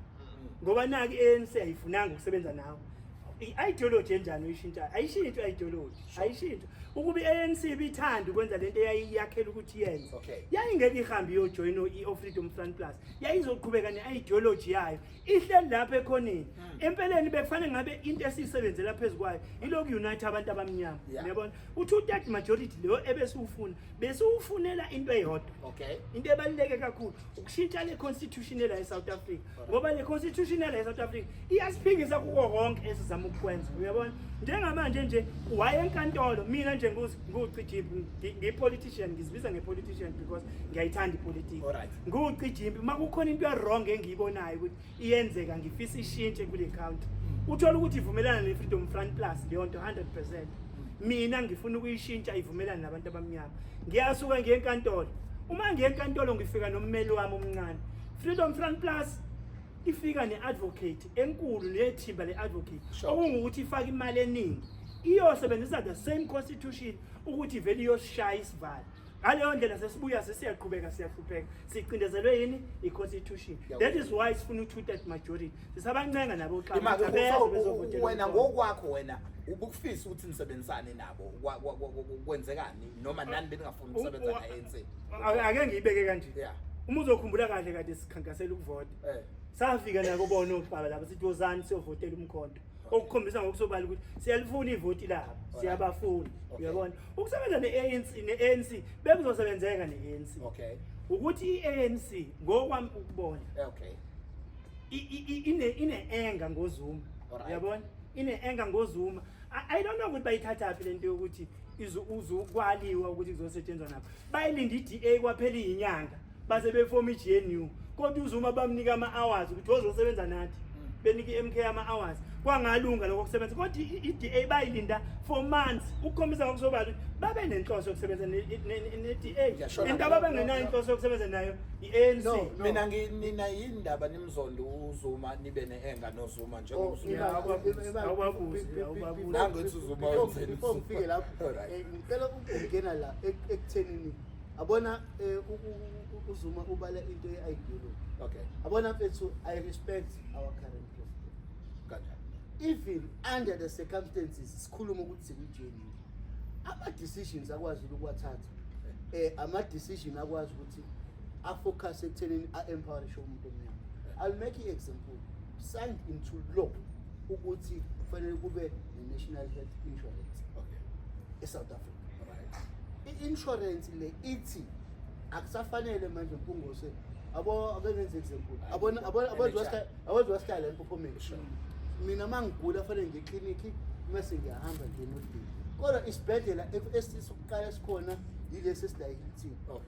Ngoba naki i-ANC ayifunanga ukusebenza nawe. I-ideology enjani oyishintshayo? Ayishintshwe i-ideology. Ayishintshwe. Ukuba i-ANC ibithanda ukwenza lento eyayiyakhela ukuthi iyenze. Yayingeke ihambe iyojoyina i-Freedom Front Plus. Yayizoqhubeka ne-ideology yayo. Ihleli lapha ekhoneni. Empeleni bekufanele ngabe into esiyisebenzela phezu kwayo iloku unite abantu abamnyama. Uyabona? U-2/3 majority leyo ebesiwufuna, besiwufunela into eyodwa. Into ebaluleke kakhulu ukushintsha le constitution la eSouth Africa. Ngoba le constitution la eSouth Africa iyasiphikisa kuko konke esizama ukukwenza. Uyabona? Njengamanje nje waye enkantolo, mina nje nguCijimpi, ngiyi-politician, ngizibiza nge-politician because ngiyayithanda ipolitiki. NguCijimpi, uma kukhona into e-wrong engiyibonayo ukuthi iyenzeka, ngifisa ishintshe kule county. Uthola ukuthi ivumelana ne-Freedom Front Plus leyo nto 100%. Mina ngifuna ukuyishintsha ivumelane nabantu abamnyama. Ngiyasuka ngiye enkantolo. Uma ngiye enkantolo ngifika nommeli wami omncane. Freedom Front Plus ifika ne-advocate enkulu nethimba le-advocate. Okungukuthi ifaka imali eningi. Iyosebenzisa the same constitution ukuthi vele iyoshaya isivalo. Ngaleyo ndlela sesibuya sesiyaqhubeka siyahlupheka. Sicindezelwe yini? I-constitution. That is why sifuna u-2/3 majority. Sisabancenga nabo xa wena ngokwakho wena ubukufisa ukuthi nisebenzisane nabo kwenzekani noma nani beningafuni ukusebenza na-ANC? Ake ngiyibeke kanje. Uma uzokhumbula kahle kade sikhankasela ukuvota. Safika nako bona obaba laba sithi wozani siyovotela uMkhonto. Okukhombisa ngokusobala ukuthi siyalifuna ivoti labo, siyabafuna. Uyabona? Ukusebenza ne-ANC ne-ANC bekuzosebenzeka ne-ANC. Ukuthi i-ANC ngokwami ukubona. Ine-anger ngoZuma. Uyabona? Ine-anger ngoZuma. I don't know ukuthi bayithathaphi lento yokuthi uzukwaliwa ukuthi kuzosetshenzwa nabo. Bayilinda i-DA kwaphela inyanga base befoma i-GNU. Kodwa uZuma bamnika ama-hours ukuthi ozosebenza nathi. Benika i-MK ama-hours. Kwangalunga lokho kusebenza. Kodwa i-DA bayilinda for months ukukhombisa ngokusobala ukuthi babe nenhloso yokusebenza ne-DA. Into ababengenayo inhloso yokusebenza nayo i-ANC. Mina nginina yindaba nimzonda uZuma nibe ne-anger noZuma njengoba ngifike lapho. Ngicela ukungena la ekuthenini abona uZuma ubala into ye-ideology. Abona mfethu, I respect our current president. Even under the circumstances sikhuluma ukuthi sikwi-GNU. Ama-decisions akwazi ukuwathatha. Ama-decision akwazi ukuthi afocus ekuthenini a-empowerishe umuntu omnyama. I'll make an example. Signed into law ukuthi kufanele kube ne-National Health Insurance eSouth Africa. I-insurance le ithi akusafanele manje Mpungose abo ake ngenze example. Abona abantu wasihlala empophomeni. Mina mangigula fanele ngiye eklinikhi mase ngiyahamba ngiye eNorthdale. Kodwa isibhedlela esisokuqala esikhona yilesi esila eHilton.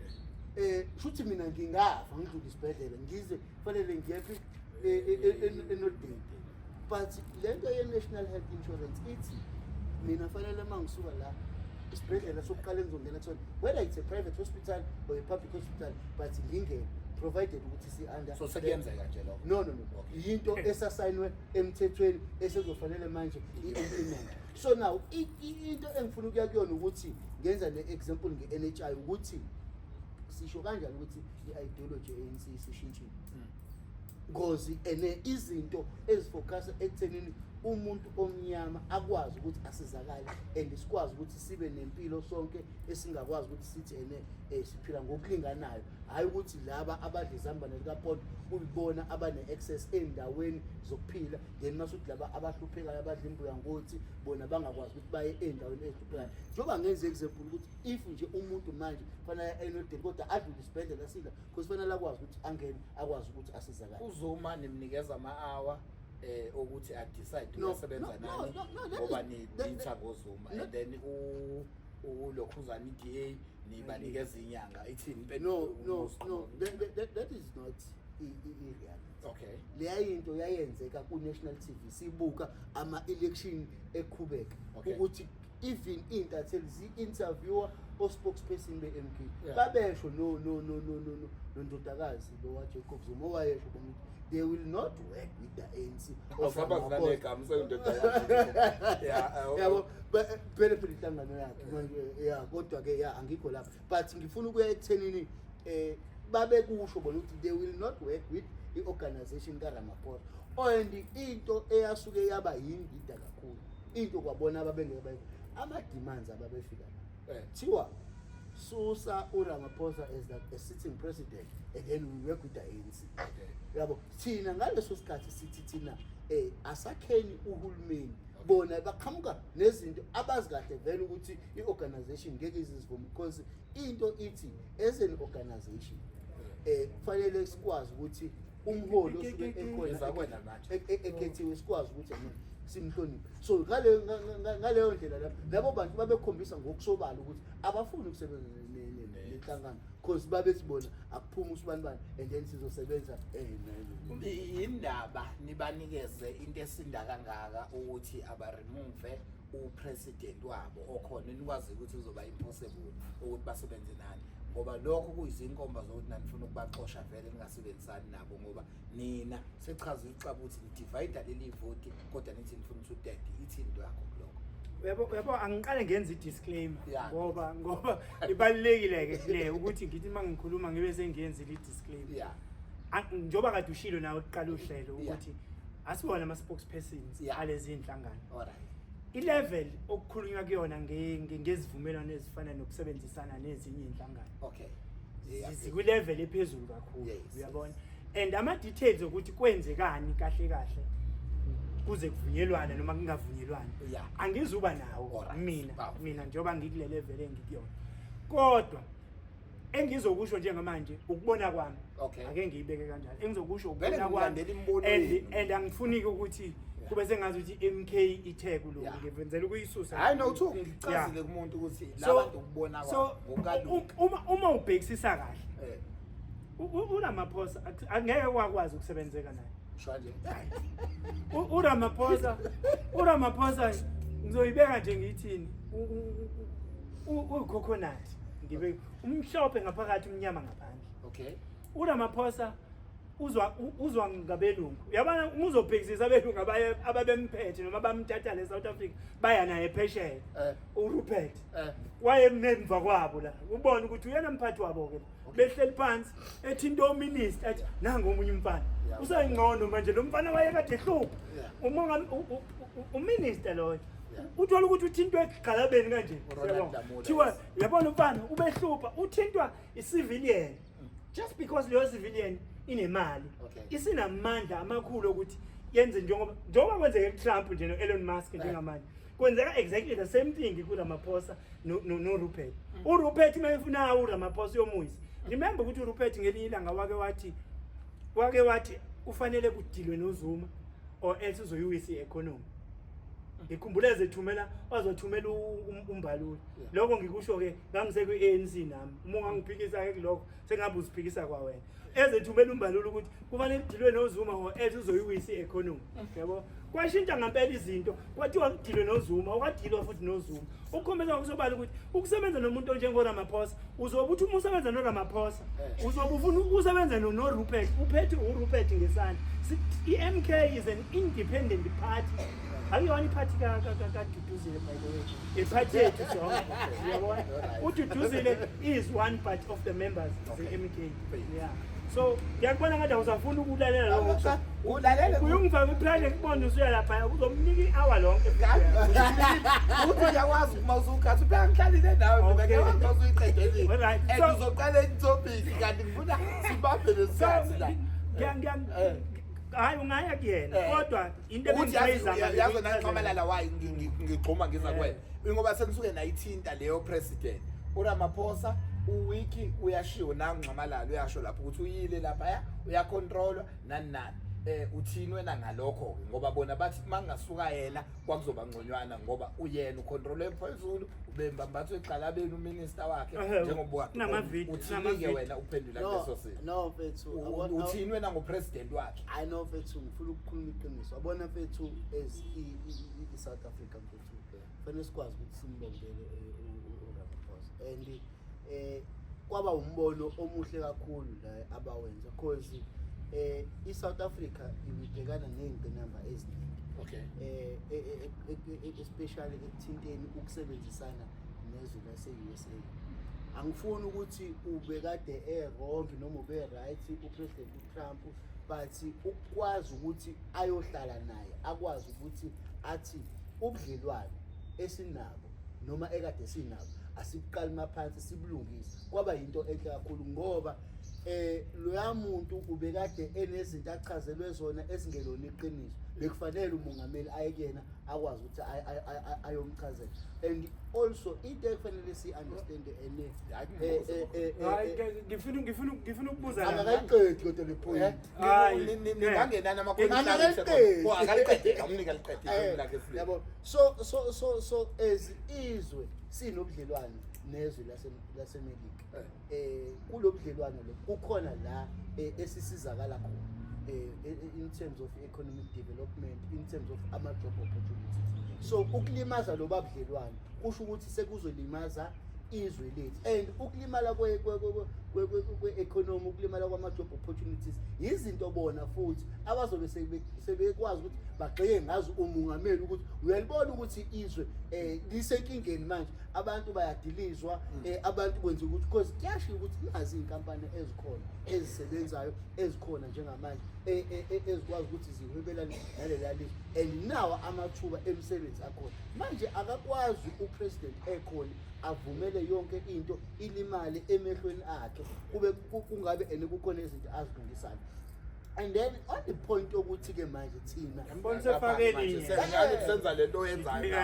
Shuthi mina ngingafa ngidlule isibhedlela ngize fanele ngiyephi eNorthdale. But lento ye-National Health Insurance ithi mina fanele uma ngisuka la isibhedlela sokuqala engizongena kusona, whether it's a private hospital or a public hospital, but ngingene provided ukuthi si-under. So sekuyenzeka nje lokho? No, no, no. Yinto esasayinwe emthethweni esezofanele manje i-implement. So now into engifuna ukuya kuyona ukuthi ngenza le example nge-NHI ukuthi sisho kanjani ukuthi i-ideology ye-ANC isishintshile. Ngozi ene izinto ezifocus ekuthenini umuntu omnyama akwazi ukuthi asizakale and sikwazi ukuthi sibe nempilo sonke esingakwazi ukuthi sithi ene siphila ngokulinganayo, hayi ukuthi laba abadla izambane likaPondo kuyibona abane-access ey'ndaweni zokuphila, then masuthi laba abahluphekayo abadla imbuya ngothi bona bangakwazi ukuthi baye ey'ndaweni ey'hluphekayo. Njengoba ngenze example ukuthi if nje umuntu manje kufanele aye eNorthdale kodwa adlule isibhedlela sila because kufanele akwazi ukuthi angene akwazi ukuthi asizakale. UZuma nimnikeza ama-hour ukuthi a-decide uyasebenza nani ngoba nitha ngoZuma and then ulokhuzana i-DA nibanikeza inyanga ithini impendulo? No, no, no, that is not i-reality. Leya into yayenzeka ku-National TV sibuka ama-election eqhubeka ukuthi even iy'ntatheli zi-interviewer O-spokesperson be-MK babesho no no no no no no nondodakazi lo wa-Jacob Zuma owayesho bona ukuthi they will not work with the ANC of Awusaba Ramaphosa. zinanegama seyindoda yakhe. Yeah, Yabo, phela phela inhlangano yakhe manje, ya, kodwa ke, ya, angikho lapho, but ngifuna ukuya ekuthenini babekusho bona ukuthi they will not work with i-organization kaRamaphosa, and into eyasuke yaba yindida kakhulu, into kwabona ababengeke bayi ama-demands ababefika thiwa susa uRamaphosa as the a sitting president and then we work with the ANC. Yabo, thina ngaleso sikhathi sithi thina asakheni uhulumeni. Bona baqhamuka nezinto abazi kahle vele ukuthi i-organization ngeke izivume, because into ithi as an organization kufanele sikwazi ukuthi umholi osuke ekhona Ngizakwena manje. Ekhethiwe sikwazi ukuthi ena simhloniphe. So ngaleyo ndlela lapho labo bantu babekhombisa ngokusobala ukuthi abafuni ukusebenza nenhlangano, because babethi bona akuphuma usibanibani and then sizosebenza Indaba nibanikeze into esinda kangaka ukuthi abaremove upresident wabo okhona, nikwazi ukuthi kuzoba impossible ukuthi basebenze nani, ngoba lokho kuyizinkomba zokuthi nanifuna ukubaxosha vele, ningasebenzisani nabo, ngoba nina sechaza ixaba ukuthi nidivide leli voti, kodwa nithi nifuna 2/3. Ithi into yakho kulokho? Uyabo, angiqale ngenze i-disclaimer ngoba ibalulekile ke le ukuthi ngithi uma ngikhuluma ngibe sengiyenzile i-disclaimer. Njengoba kade ushilo nawe kuqala uhlelo ukuthi asiwona ama-spokespersons alezi inhlangano. I-level okukhulunywa kuyona ngezivumelwano ezifana nokusebenzisana nezinye iy'nhlangano zikwi-level ephezulu kakhulu, uyabona, and ama-details okuthi kwenzekani kahle kahle kuze kuvunyelwane noma kungavunyelwane angizuba nawo mina. Mina njengoba ngikule level engikuyona, kodwa engizokusho njengamanje ukubona kwami. Ake ngiyibeke kanjalo, engizokusho Vele ukubona kwami. Ngilandela imibono And yenu. and angifuni ukuthi kube sengathi ukuthi MK ithe kulokhu, ngivenzela ukuyisusa. Hayi no, uthu ngichazile kumuntu ukuthi labantu ukubona So kwabo uma ubhekisisa kahle, uRamaphosa angeke kwakwazi ukusebenzeka naye. Usho nje. uRamaphosa ngizoyibeka nje ngithini, uyicoconut, ngibe umhlophe ngaphakathi, umnyama ngaphandle. uRamaphosa uzwa ngabelungu, uyabona, uma uzobhekisisa abelungu ababemphethe noma bamthatha le South Africa baya naye phesheya, uRupert wayememva kwabo la, ubona ukuthi uyena mphathi wabo ke, behleli phansi ethi into minister, athi nangu omunye umfana usayingcono manje, lo mfana wayekade ehlupha. Uminister loyo uthola ukuthi uthintwa egqalabeni kanje. uRonald Siyabonga. Lamola, Thiwa yes. uyabona umfana ubehlupha, uthintwa i-civilian just because leyo civilian inemali, isinamandla amakhulu ukuthi yenze njengoba kwenzeke kuTrump nje no-Elon Musk. Njengamanje kwenzeka exactly the same thing kuRamaphosa no-Rupert. URupert uma efuna uRamaphosa uyomuyisa. Remember ukuthi uRupert ngelinye ilanga wake wathi kufanele kudilwe noZuma or else uzoyiwisa i-economy. Ngikhumbula ezethumela, wazothumela uMbalula. Lokho ngikusho-ke ngangisekwi-ANC nami, uma ungangiphikisa-ke kulokho sengabe uziphikisa kwawena. Ezethumela uMbalula ukuthi kufanele kudilwe noZuma or else uzoyiwisa i-economy, yabo. Kwashintsha ngempela izinto, kwathiwa kudilwe noZuma, okwadilwa futhi noZuma, ukukhombisa ngokusobala ukuthi ukusebenza nomuntu onjengoRamaphosa, uzobe uthi uma usebenza noRamaphosa uzobe ufuna ukusebenza noRupert, uphethe uRupert ngesandla. I-MK is an independent party, akuyona iphathi kaDuduzile, by the way, iphathi yethu sonke, uyabona. UDuduzile is one part of the members ze-MK, yeah. So ngiyakubona ngathi awusafuni ukulalela lokho. Ulalela. Uyungifaka ipressure, kubona usuya lapha uzomnika i-hour lonke. Uthi uyakwazi uma usukhathi phela ngihlalile nawe mina. Ngiyakwazi uma usuyiqedelile. And uzoqala itopic kanti ngifuna sibambe lesikhathi la. Hayi, ungaya kuyena, kodwa into Ukuthi yazi ebengiyizama yazi nanxamalala why ngigxuma ngiza kuwena, ngoba senisuke nayithinta leyo president uRamaphosa. Uwiki uyashiwo nanginxamalala, uyasho lapho ukuthi uyile lapha, uyacontrolwa nani nani. Uthini wena ngalokho ke? Ngoba bona bathi mangasuka yena kwakuzoba ngconywana, ngoba uyena ucontrol phezulu, ubembambatha egxalabeni uminister wakhe njengoba Kunama-video, uthini ke kunama-video. wena uphendula No, kuleso simo? no mfethu, Uthini wena ngopresident wakhe? I know mfethu, ngifuna ukukhuluma iqiniso. Yabona mfethu, as i-South Africa mfethu, fanele sikwazi ukuthi simbongele uRamaphosa. And kwaba umbono omuhle kakhulu la abawenza, cause iSouth Africa ibibhekana nezingqinamba eziningi, especially ekuthinteni ukusebenzisana nezwe lase-USA. Angifuni ukuthi ubekade e-wrong noma ube right uPresident uTrump, but ukwazi ukuthi ayohlala naye, akwazi ukuthi athi ubudlelwane esinabo noma ekade sinabo asibuqali maphansi sibulungise, kwaba yinto enhle kakhulu, ngoba loya muntu ubekade enezinto achazelwe zona ezingelona iqiniso. Bekufanele umongameli aye kuyena, akwazi ukuthi ayomchazela. And also into ekufanele si-understand ene Hayi, ngifuna ukubuza la. Akakayiqedi kodwa le point. Hayi. Ningangenani Akakaliqedi. Akaliqedi, amnika liqede lakhe esibili. Yabo, so as izwe sinobudlelwane nezwe laseMelika. Kulobudlelwane lo kukhona la esisizakala khona in terms of economic development, in terms of ama job opportunities. So ukulimaza lo babudlelwane kusho ukuthi sekuzolimaza izwe lethu, and ukulimala kwe-economy, ukulimala kwama-job opportunities, izinto bona futhi abazobe sebekwazi ukuthi bagxeke ngazo umongameli, ukuthi uyalibona ukuthi izwe lisenkingeni manje, abantu bayadilizwa, abantu kwenza ukuthi, because kuyashiwo ukuthi nazi iy'nkampani ezikhona ezisebenzayo, ezikhona njengamanje, ezikwazi ukuthi zihwebelane nalela lizwe, and nawo amathuba emisebenzi akhona manje. Akakwazi upresident ekhona avumele yonke into ilimale emehlweni akhe, kube kungabe and kukhona izinto azilungisayo. And then on the point yokuthi-ke manje thina Ngibona sefake elinye. Sengathi senza lento oyenzayo.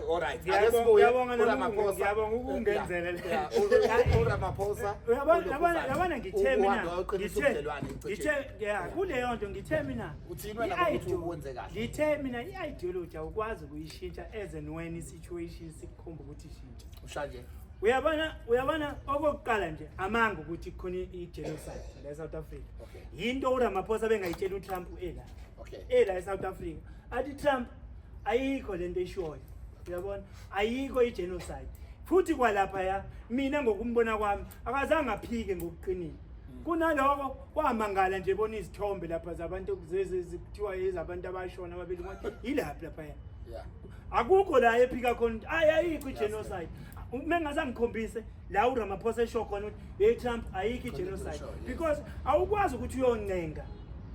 Alright. Ake sibuye Ngiyabonga uRamaphosa. Ngiyabonga ukungenzela le. Yeah, uRamaphosa. Uyabona, ngithe mina Uhamba wayoqinisa ngithe ubudlelwane cishe. Ngithe, yeah, kuleyo nto ngithe mina Uthini wena ngokuthi uwenze kahle? Ngithe mina i-ideology awukwazi ukuyishintsha as and when i-situation sikukhomba ukuthi ishintshe. Ushanje. Uyabona, okokuqala nje, amanga ukuthi kukhona i-genocide la e-South Africa. Yinto uRamaphosa bengayitshela uTrump ela ela e-South Africa, athi Trump, ayikho lento eshoyo, uyabona, ayikho i-genocide. Futhi kwalapha mina ngokumbona kwami akazange aphike ngokuqinile, kunaloko kwamangala nje bona izithombe lapha zabantu kuthiwa ezabantu abashona ababili, yilaphi laphaya? Akukho la ephika khona ukuthi ayi, ayikho i-genocide. Uma ngase ngikhombise la uRamaphosa esho khona ukuthi, hey Trump, ayikho i-genocide, because awukwazi ukuthi uyoncenga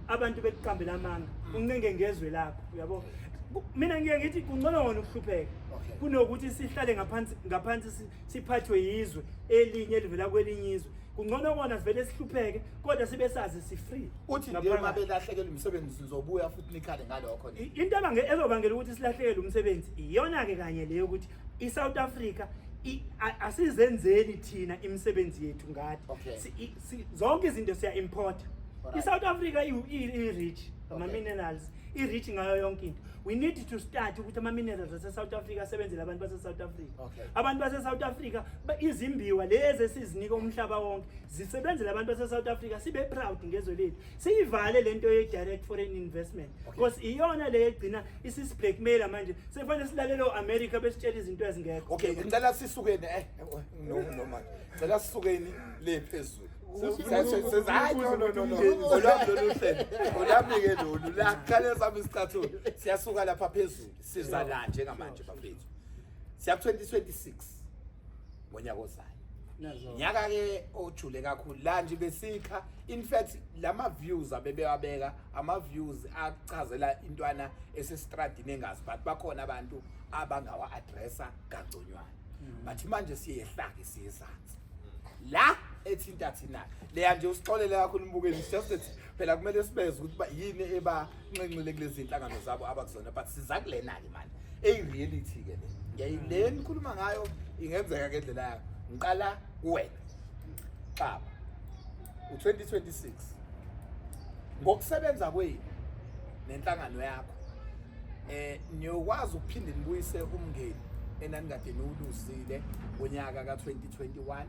abantu bekuqambela amanga, uncenge ngezwe lakho, uyabo. Mina ngiye ngithi kungcono wona ukuhlupheka kunokuthi sihlale ngaphansi siphathwe yizwe elinye elivela kwelinye izwe. Kungcono kona sivele sihlupheke, kodwa sibe sazi si-free. Uthi nje Ngaphakathi. uma belahlekelwa umsebenzi nizobuya futhi nikhale ngalokho nje. Into ezobangela ukuthi silahlekelwe umsebenzi iyona-ke kanye leyo, ukuthi i-South Africa asizenzeli thina imisebenzi yethu ngathi. Zonke izinto siya-import. I-South Africa i-rich ama-minerals, i-rich ngayo yonke into. We need to start ukuthi ama-minerals ase-South Africa asebenzele abantu base-South Africa. Abantu base-South Africa, izimbiwa lezi esizinika umhlaba wonke zisebenzele abantu base-South Africa, sibe proud ngezwe lethu, siyivale lento ye-direct foreign investment, because iyona le egcina isisi-blackmaila manje, sekufanele silalele o-America besitshela izinto ezingekho. Okay, ngicela sisukeni no no manje. Ngicela sisukeni le phezulu. Hayi, no, no, no, no. Olwami lolu hlelo. Olwami ke lolu la khale sami isicathulo. Siyasuka lapha phezulu. Siza la njengamanje bafethu. Siya 2026 ngonyaka ozayo. Nazo. Nyaka ke ojule kakhulu la nje besikha, in fact lama views abebewabeka, ama views achazela intwana esestradini engazi, but bakhona abantu abangawa addressa kangconywana. But manje siyehla ke, siyezansi la ethinta thina leya nje. Usixolele kakhulu umbukeli, it's just that phela kumele sibeze ukuthi yini ebanxenxile kulezi inhlangano zabo abakuzona, but siza kulena ke manje eyi reality ke le. Ngiyayile nikhuluma ngayo, ingenzeka ngendlela yakho. Ngiqala kuwena Xaba, u2026 ngokusebenza kwenu nenhlangano yakho, niyokwazi ukuphinde nibuyise umngeni enanikade niwuluzile ngonyaka ka2021,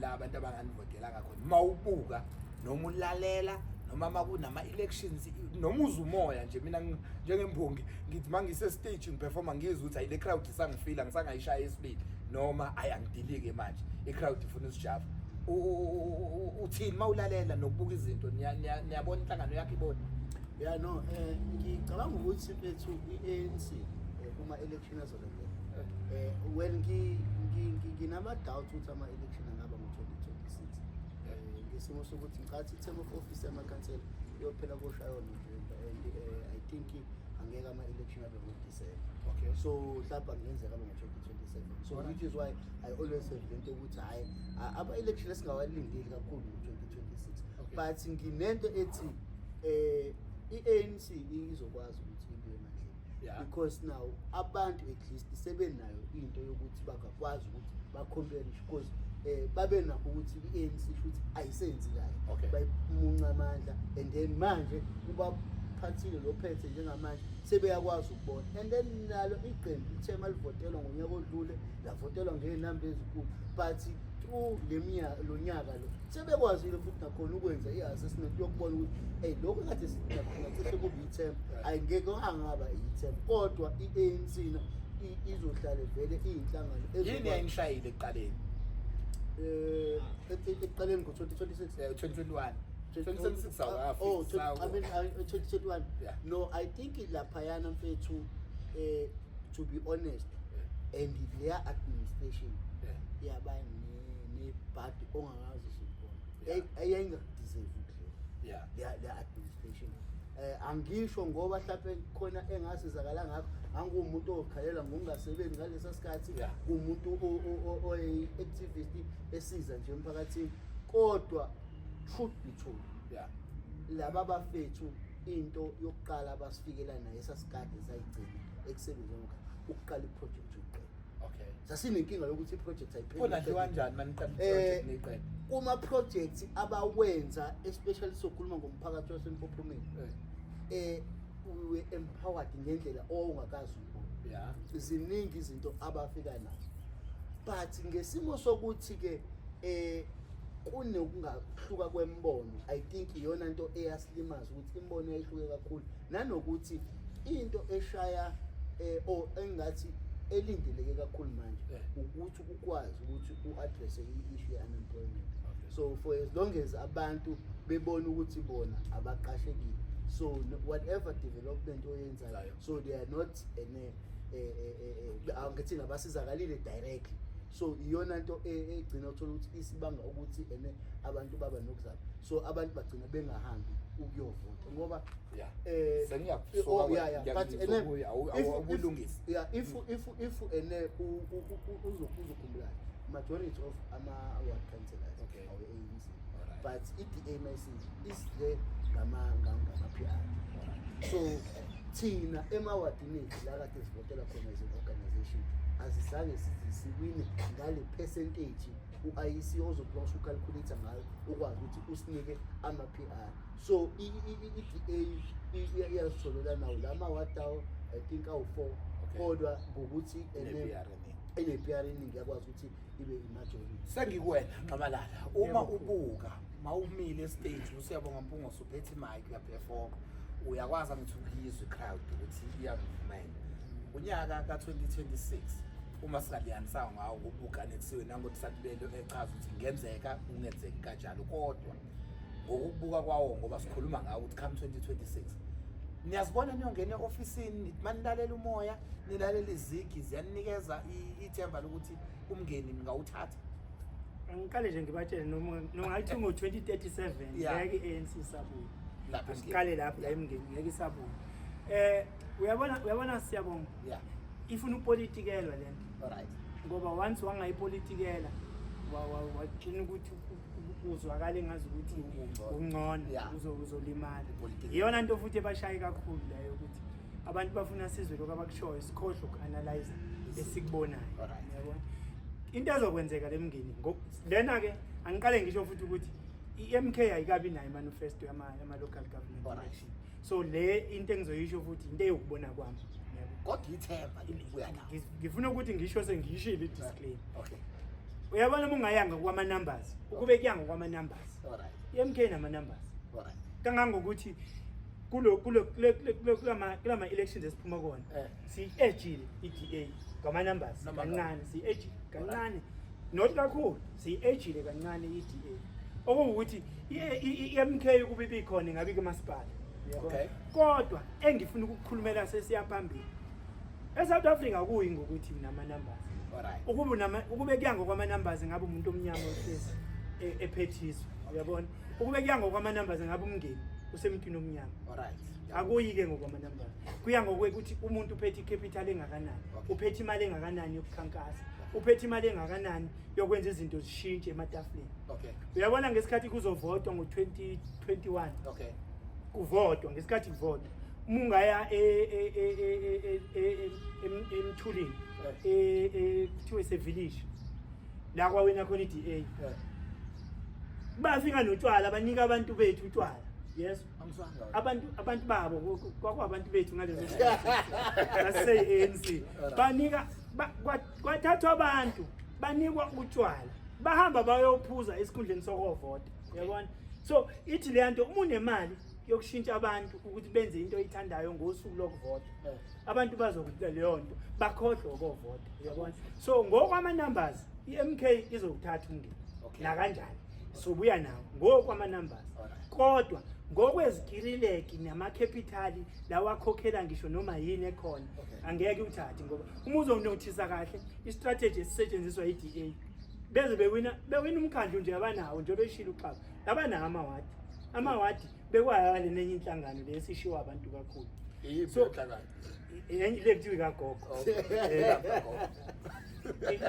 la abantu abanganivotela khona? Mawubuka noma ulalela noma makunama elections noma uza umoya nje, mina njengembongi ngithi mangise stage ngiperforma, ngizwe ukuthi ayile crowd isangifila, ngisangayishaya esibili. Noma ayangidilike manje, i-crowd ifuna isijava. Uthini mawulalela nokubuka izinto, niyabona inhlangano yakho ibona? Ya, no, ngicabanga ukuthi, mfethu, i-ANC kuma election azolandela, well, nginama doubt ukuthi ama election angaba ngo-2026, ngesimo sokuthi ngicathi i-term of office yamakhansela iyophela koshayo November, and I think angeke ama-election abe ngo-December. So mhlawumbe kungenzeka abe ngo-2027, so which is why I always have lento yokuthi hhayi, ama-election esingawalindeli kakhulu ngo-2026. But nginento ethi i-ANC izokwazi ukuthi ibuye emandleni because now abantu at least sebenayo into yokuthi bangakwazi ukuthi ba-compare, because babe nakho ukuthi i-ANC futhi ayisenzi kahle. Bayimunca amandla, and then manje kubaphathile lo phethe njengamanje, sebeyakwazi ukubona. And then nalo iqembu lithe malivotelwa ngonyaka odlule, lavotelwa ngey'namba ezinkulu, but through le minyaka, lo nyaka lo, sebekwazile futhi nakhona ukwenza i-assessment yokubona ukuthi eyi, lokhu kade sithi nakhona cishe kube ithemba, ayingeke angaba ithemba, kodwa i-ANC na izohlale vele iyinhlangano Yini yayinishayile ekuqaleni? Ekuqaleni ngo-2026? 2021, 2026 awukafiki. Oh, I mean, 2021. No, I think laphayana, mfethu, to be honest, and their administration yaba nebhadi ongakazi uzulibona, eyayingakudeserve ukudliwa their administration. Angisho ngoba mhlawumbe khona engasizakala ngakho, angumuntu okhalela ngokungasebenzi ngalesa sikhathi, umuntu oyi-activist esiza nje emphakathini, kodwa truth be told, laba bafethu, into yokuqala abasifikela nayo esasikade sayigcina ekusebenzeni ukuqala i-project yokuqeda. Sasinenkinga yokuthi i-project ayipheli. Khona dliwa kanjani maniqala i-project niyiqeda? Kuma-projects abawenza, especially sokhuluma ngomphakathi waseMpophomeni, we were empowered ngendlela owawungakazi uyibona. Ziningi izinto abafika nazo, but ngesimo sokuthi-ke kunokungahluka kwembono, I think iyona nto eyasilimaza, ukuthi imbono yayihluke kakhulu, nanokuthi into eshaya or engathi elindeleke kakhulu manje ukuthi ukwazi ukuthi u-address i-issue ye-unemployment. So for as long as abantu bebona ukuthi bona abaqashekile, so whatever development oyenzayo, Zayo. so they are not ene angithini, abasizakalile directly. So iyona nto egcina uthola ukuthi isibanga ukuthi ene abantu baba nokuzaba, so abantu bagcina bengahambi ukuyovota ngoba Sengiyakusoka. Oh, yeah. But ene Awubulungisi. Yeah, if ene uzokhumbula, majority of ama ward councillors awe ANC, but i-DA mayisithi is there ngama PR. So thina emawadini ethu la kade sivotela khona as an organization, azizange size siwine ngale percentage u-IEC ozokuba usucalculate ngayo ukwazi ukuthi usinike ama-PR. So i-DA iyazitholela nawo la mawadi awo, I think awu-four, kodwa ngokuthi Ine-PR eningi. ene-PR eningi, yakwazi ukuthi ibe i-majority. Sengikuwena, Nxamalala, uma Yebo. ubuka mawumile stage, uSiyabonga Mpungose, uphethe imic, uyaperforma, uyakwazi angithi ukuyizwa i-crowd ukuthi iyangivumela. Unyaka ka-2026, uma singalinganisanga ngawo ngokubuganekisiwe nangokuthi sakubelo echaza ukuthi kungenzeka kungenzeki kanjalo, kodwa ngokubuka kwawo, ngoba sikhuluma ngawo ukuthi come 2026 niyazibona niyongena e-ofisini, manilalela umoya, nilalela izigi, ziyanikeza ithemba lokuthi umngeni ningawuthatha? Angiqale nje ngibatshele, noma ngathi ngo-2037 ngeke i-ANC isabuye. Lapha emngeni. Siqale lapho la emngeni, ngeke isabuye. Uyabona, siyabonga, ifuna upolitikelwa lento, ngoba once wangayipolitikela, wagcina ukuthi uzwakale ngazi ukuthi Ungcono. ungcono, uzolimala. Upolitiki. Iyona nto futhi ebashaye kakhulu leyo, ukuthi abantu bafuna sizwe lokhu abakushoyo, sikhohlwe uku-analyze esikubonayo. Uyabona into ezokwenzeka le mngeni lena-ke, angiqale ngisho futhi ukuthi i-MK ayikabi nayo imanifesto yama-local government election, so le into engizoyisho futhi into eyokubona kwami, uyabo? Kodwa ithemba libuya la. Ngifuna ukuthi ngisho sengiyishilo i-disclaimer. Uyabona, uma ungayanga kwama-numbers, ukube kuya ngokwama-numbers, i-MK nama-numbers kangangokuthi kulo kulo kule- kule- kule- kulama kulama elections esiphuma kona, siyi-edgile i-DA. Ngama-numbers Noma kancane siyi-edge kancane, not kakhulu, siyi-edgile kancane i-DA, okuwukuthi i-MK ukuba ibikhona ingabe ikumasipala. Uyabona? Okay. Kodwa engifuna ukukukhulumela, sesiya phambili, e-South Africa kuyi ngokuthi unama-numbers. Ukube kuya ngokwama-numbers, ngabe umuntu omnyama ohlezi ephethiswa, uyabona? Ukube kuya ngokwama-numbers, ngabe umngeni usemntwini omnyama. Akuyi-ke ngokwama-numbers, kuya ngokwekuthi umuntu uphethe i-capital engakanani, uphethe imali engakanani yokukhankasa, uphethe imali engakanani yokwenza izinto zishintshe ematafuleni. Uyabona, ngesikhathi kuzovotwa ngo-2021, kuvotwa, ngesikhathi kuvotwa, uma ungaya emthulini, kuthiwe sevillage la kwawina khona i-DA, bafika notshwala, banika abantu bethu utshwala, yes. Angiswanga. Abantu babo kwakwabantu bethu ngalezo sikhathi sase-ANC, banika kwathathwa abantu, banikwa utshwala, bahamba bayophuza esikhundleni sokovota, uyabona? So ithi leya nto, uma unemali yokushintsha abantu ukuthi benze into oyithandayo ngosuku lokuvota, abantu bazokuthi leyo nto, bakhohlwe ukovota, uyabona? So ngokwama-numbers i-MK izokuthatha umngeni nakanjani, sobuya nawo ngokwama-numbers. Kodwa ngokwezikirileki nama-capital lawa akhokhela ngisho noma yini ekhona, angeke uthathe, ngoba uma uzonothisa kahle i-strategy esisetshenziswa i-DA, beze bewina umkhandlu nje, abanawo nje beshilo uxaba, abanawo amawadi bekwayale nenye inhlangano le esishiwa abantu kakhulu. Iyiphi inhlangano? Enye le kuthiwa ikagogo.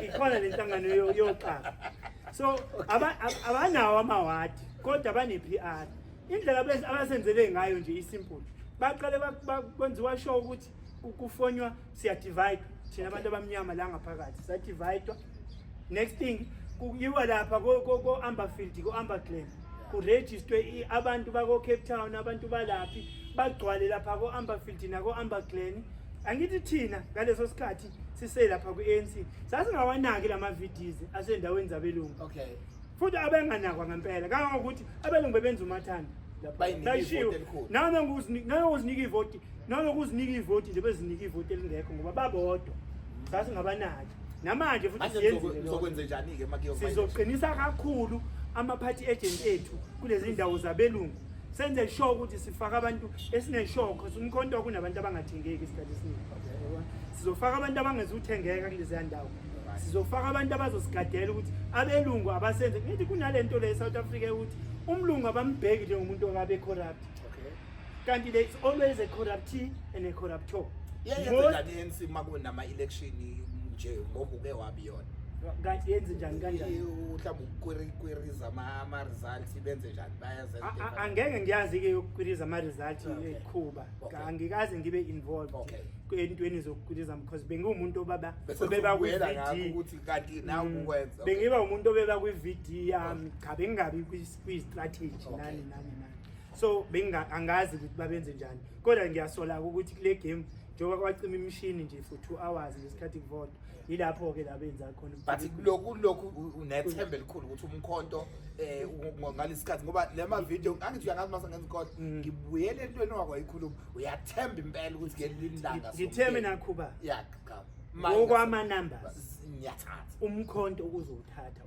Ikhona le nhlangano yoxaba, so abanawo amawadi kodwa bane-PR. Indlela abasenzele ngayo nje i-simple, baqale kwenziwa sure ukuthi kufonywa, siya-divide thina abantu abamnyama la ngaphakathi, sa-dividwa. Next thing, kuyiwa lapha ko-Amberfield, ko-Amber Glen, kurejistwe abantu bako-Cape Town, abantu balaphi bagcwale lapha ko-Amberfield nako-Amber Glen. Angithi thina ngaleso sikhathi siselapha kwi-ANC sasingawanaki lama-VDs asendaweni zabelungu, futhi abenganakwa ngempela, kangangokuthi abelungu bebenza umathanda lapha. Bayinika Bayishiwo. ivoti elikhulu. Nanokuzinika ivoti, nanokuzinika ivoti nje, bezinika ivoti elingekho ngoba babodwa, sasingabanaki. Namanje futhi Manje siyenzile lokho. nizokwenze njani-ke makuyo? Sizoqinisa kakhulu ama-party agent ethu kulezi ndawo zabelungu, senze sure ukuthi sifaka abantu esine-sure, cause umkhonto kunabantu abangathengeki isikhathi esiningi, yabona? Sizofaka abantu abangezuthengeka kuleziya ndawo, sizofaka abantu abazosigadela ukuthi abelungu abasenze. Ngithi kunale nto le e-South Africa ukuthi umlungu abambheki njengomuntu okabe corrupt, kanti there is always a corruptee and a corruptor. Iyayenza njani i-ANC uma kunama-election nje, ngoba uke wabi yona? Kanti yenze njani, kanjani? Mhlawumbe ukukwiriza ama-results, benze njani, bayazenza? Angeke ngiyazi-ke yokukwiriza ama-result ekhuba. Angikaze ngibe involved entweni zokukwiriza because bengiwumuntu obaba Bese obeba kubuyela ngakho kwi-VD. ukuthi kanti nawe ukwenza. Bengiba umuntu obeba kwi-VD yami, cha, bengingabi kwi-strategy nani nani nani, so angazi ukuthi babenze njani, kodwa ngiyasola ukuthi kule game njengoba kwacima imishini nje for 2 hours ngesikhathi kuvotwa, yilapho-ke la benza khona. But lokhu unethemba elikhulu ukuthi umkhonto ngalesi sikhathi, ngoba le ma-video angithi uyangazi mase ngenza inkonto, ngibuyele entweni wakwayikhuluma, uyathemba impela ukuthi ngelinye ilanga Ngithembe nakhuba ya cha ngokwama-numbers ngiyathatha. Umkhonto uzowuthatha.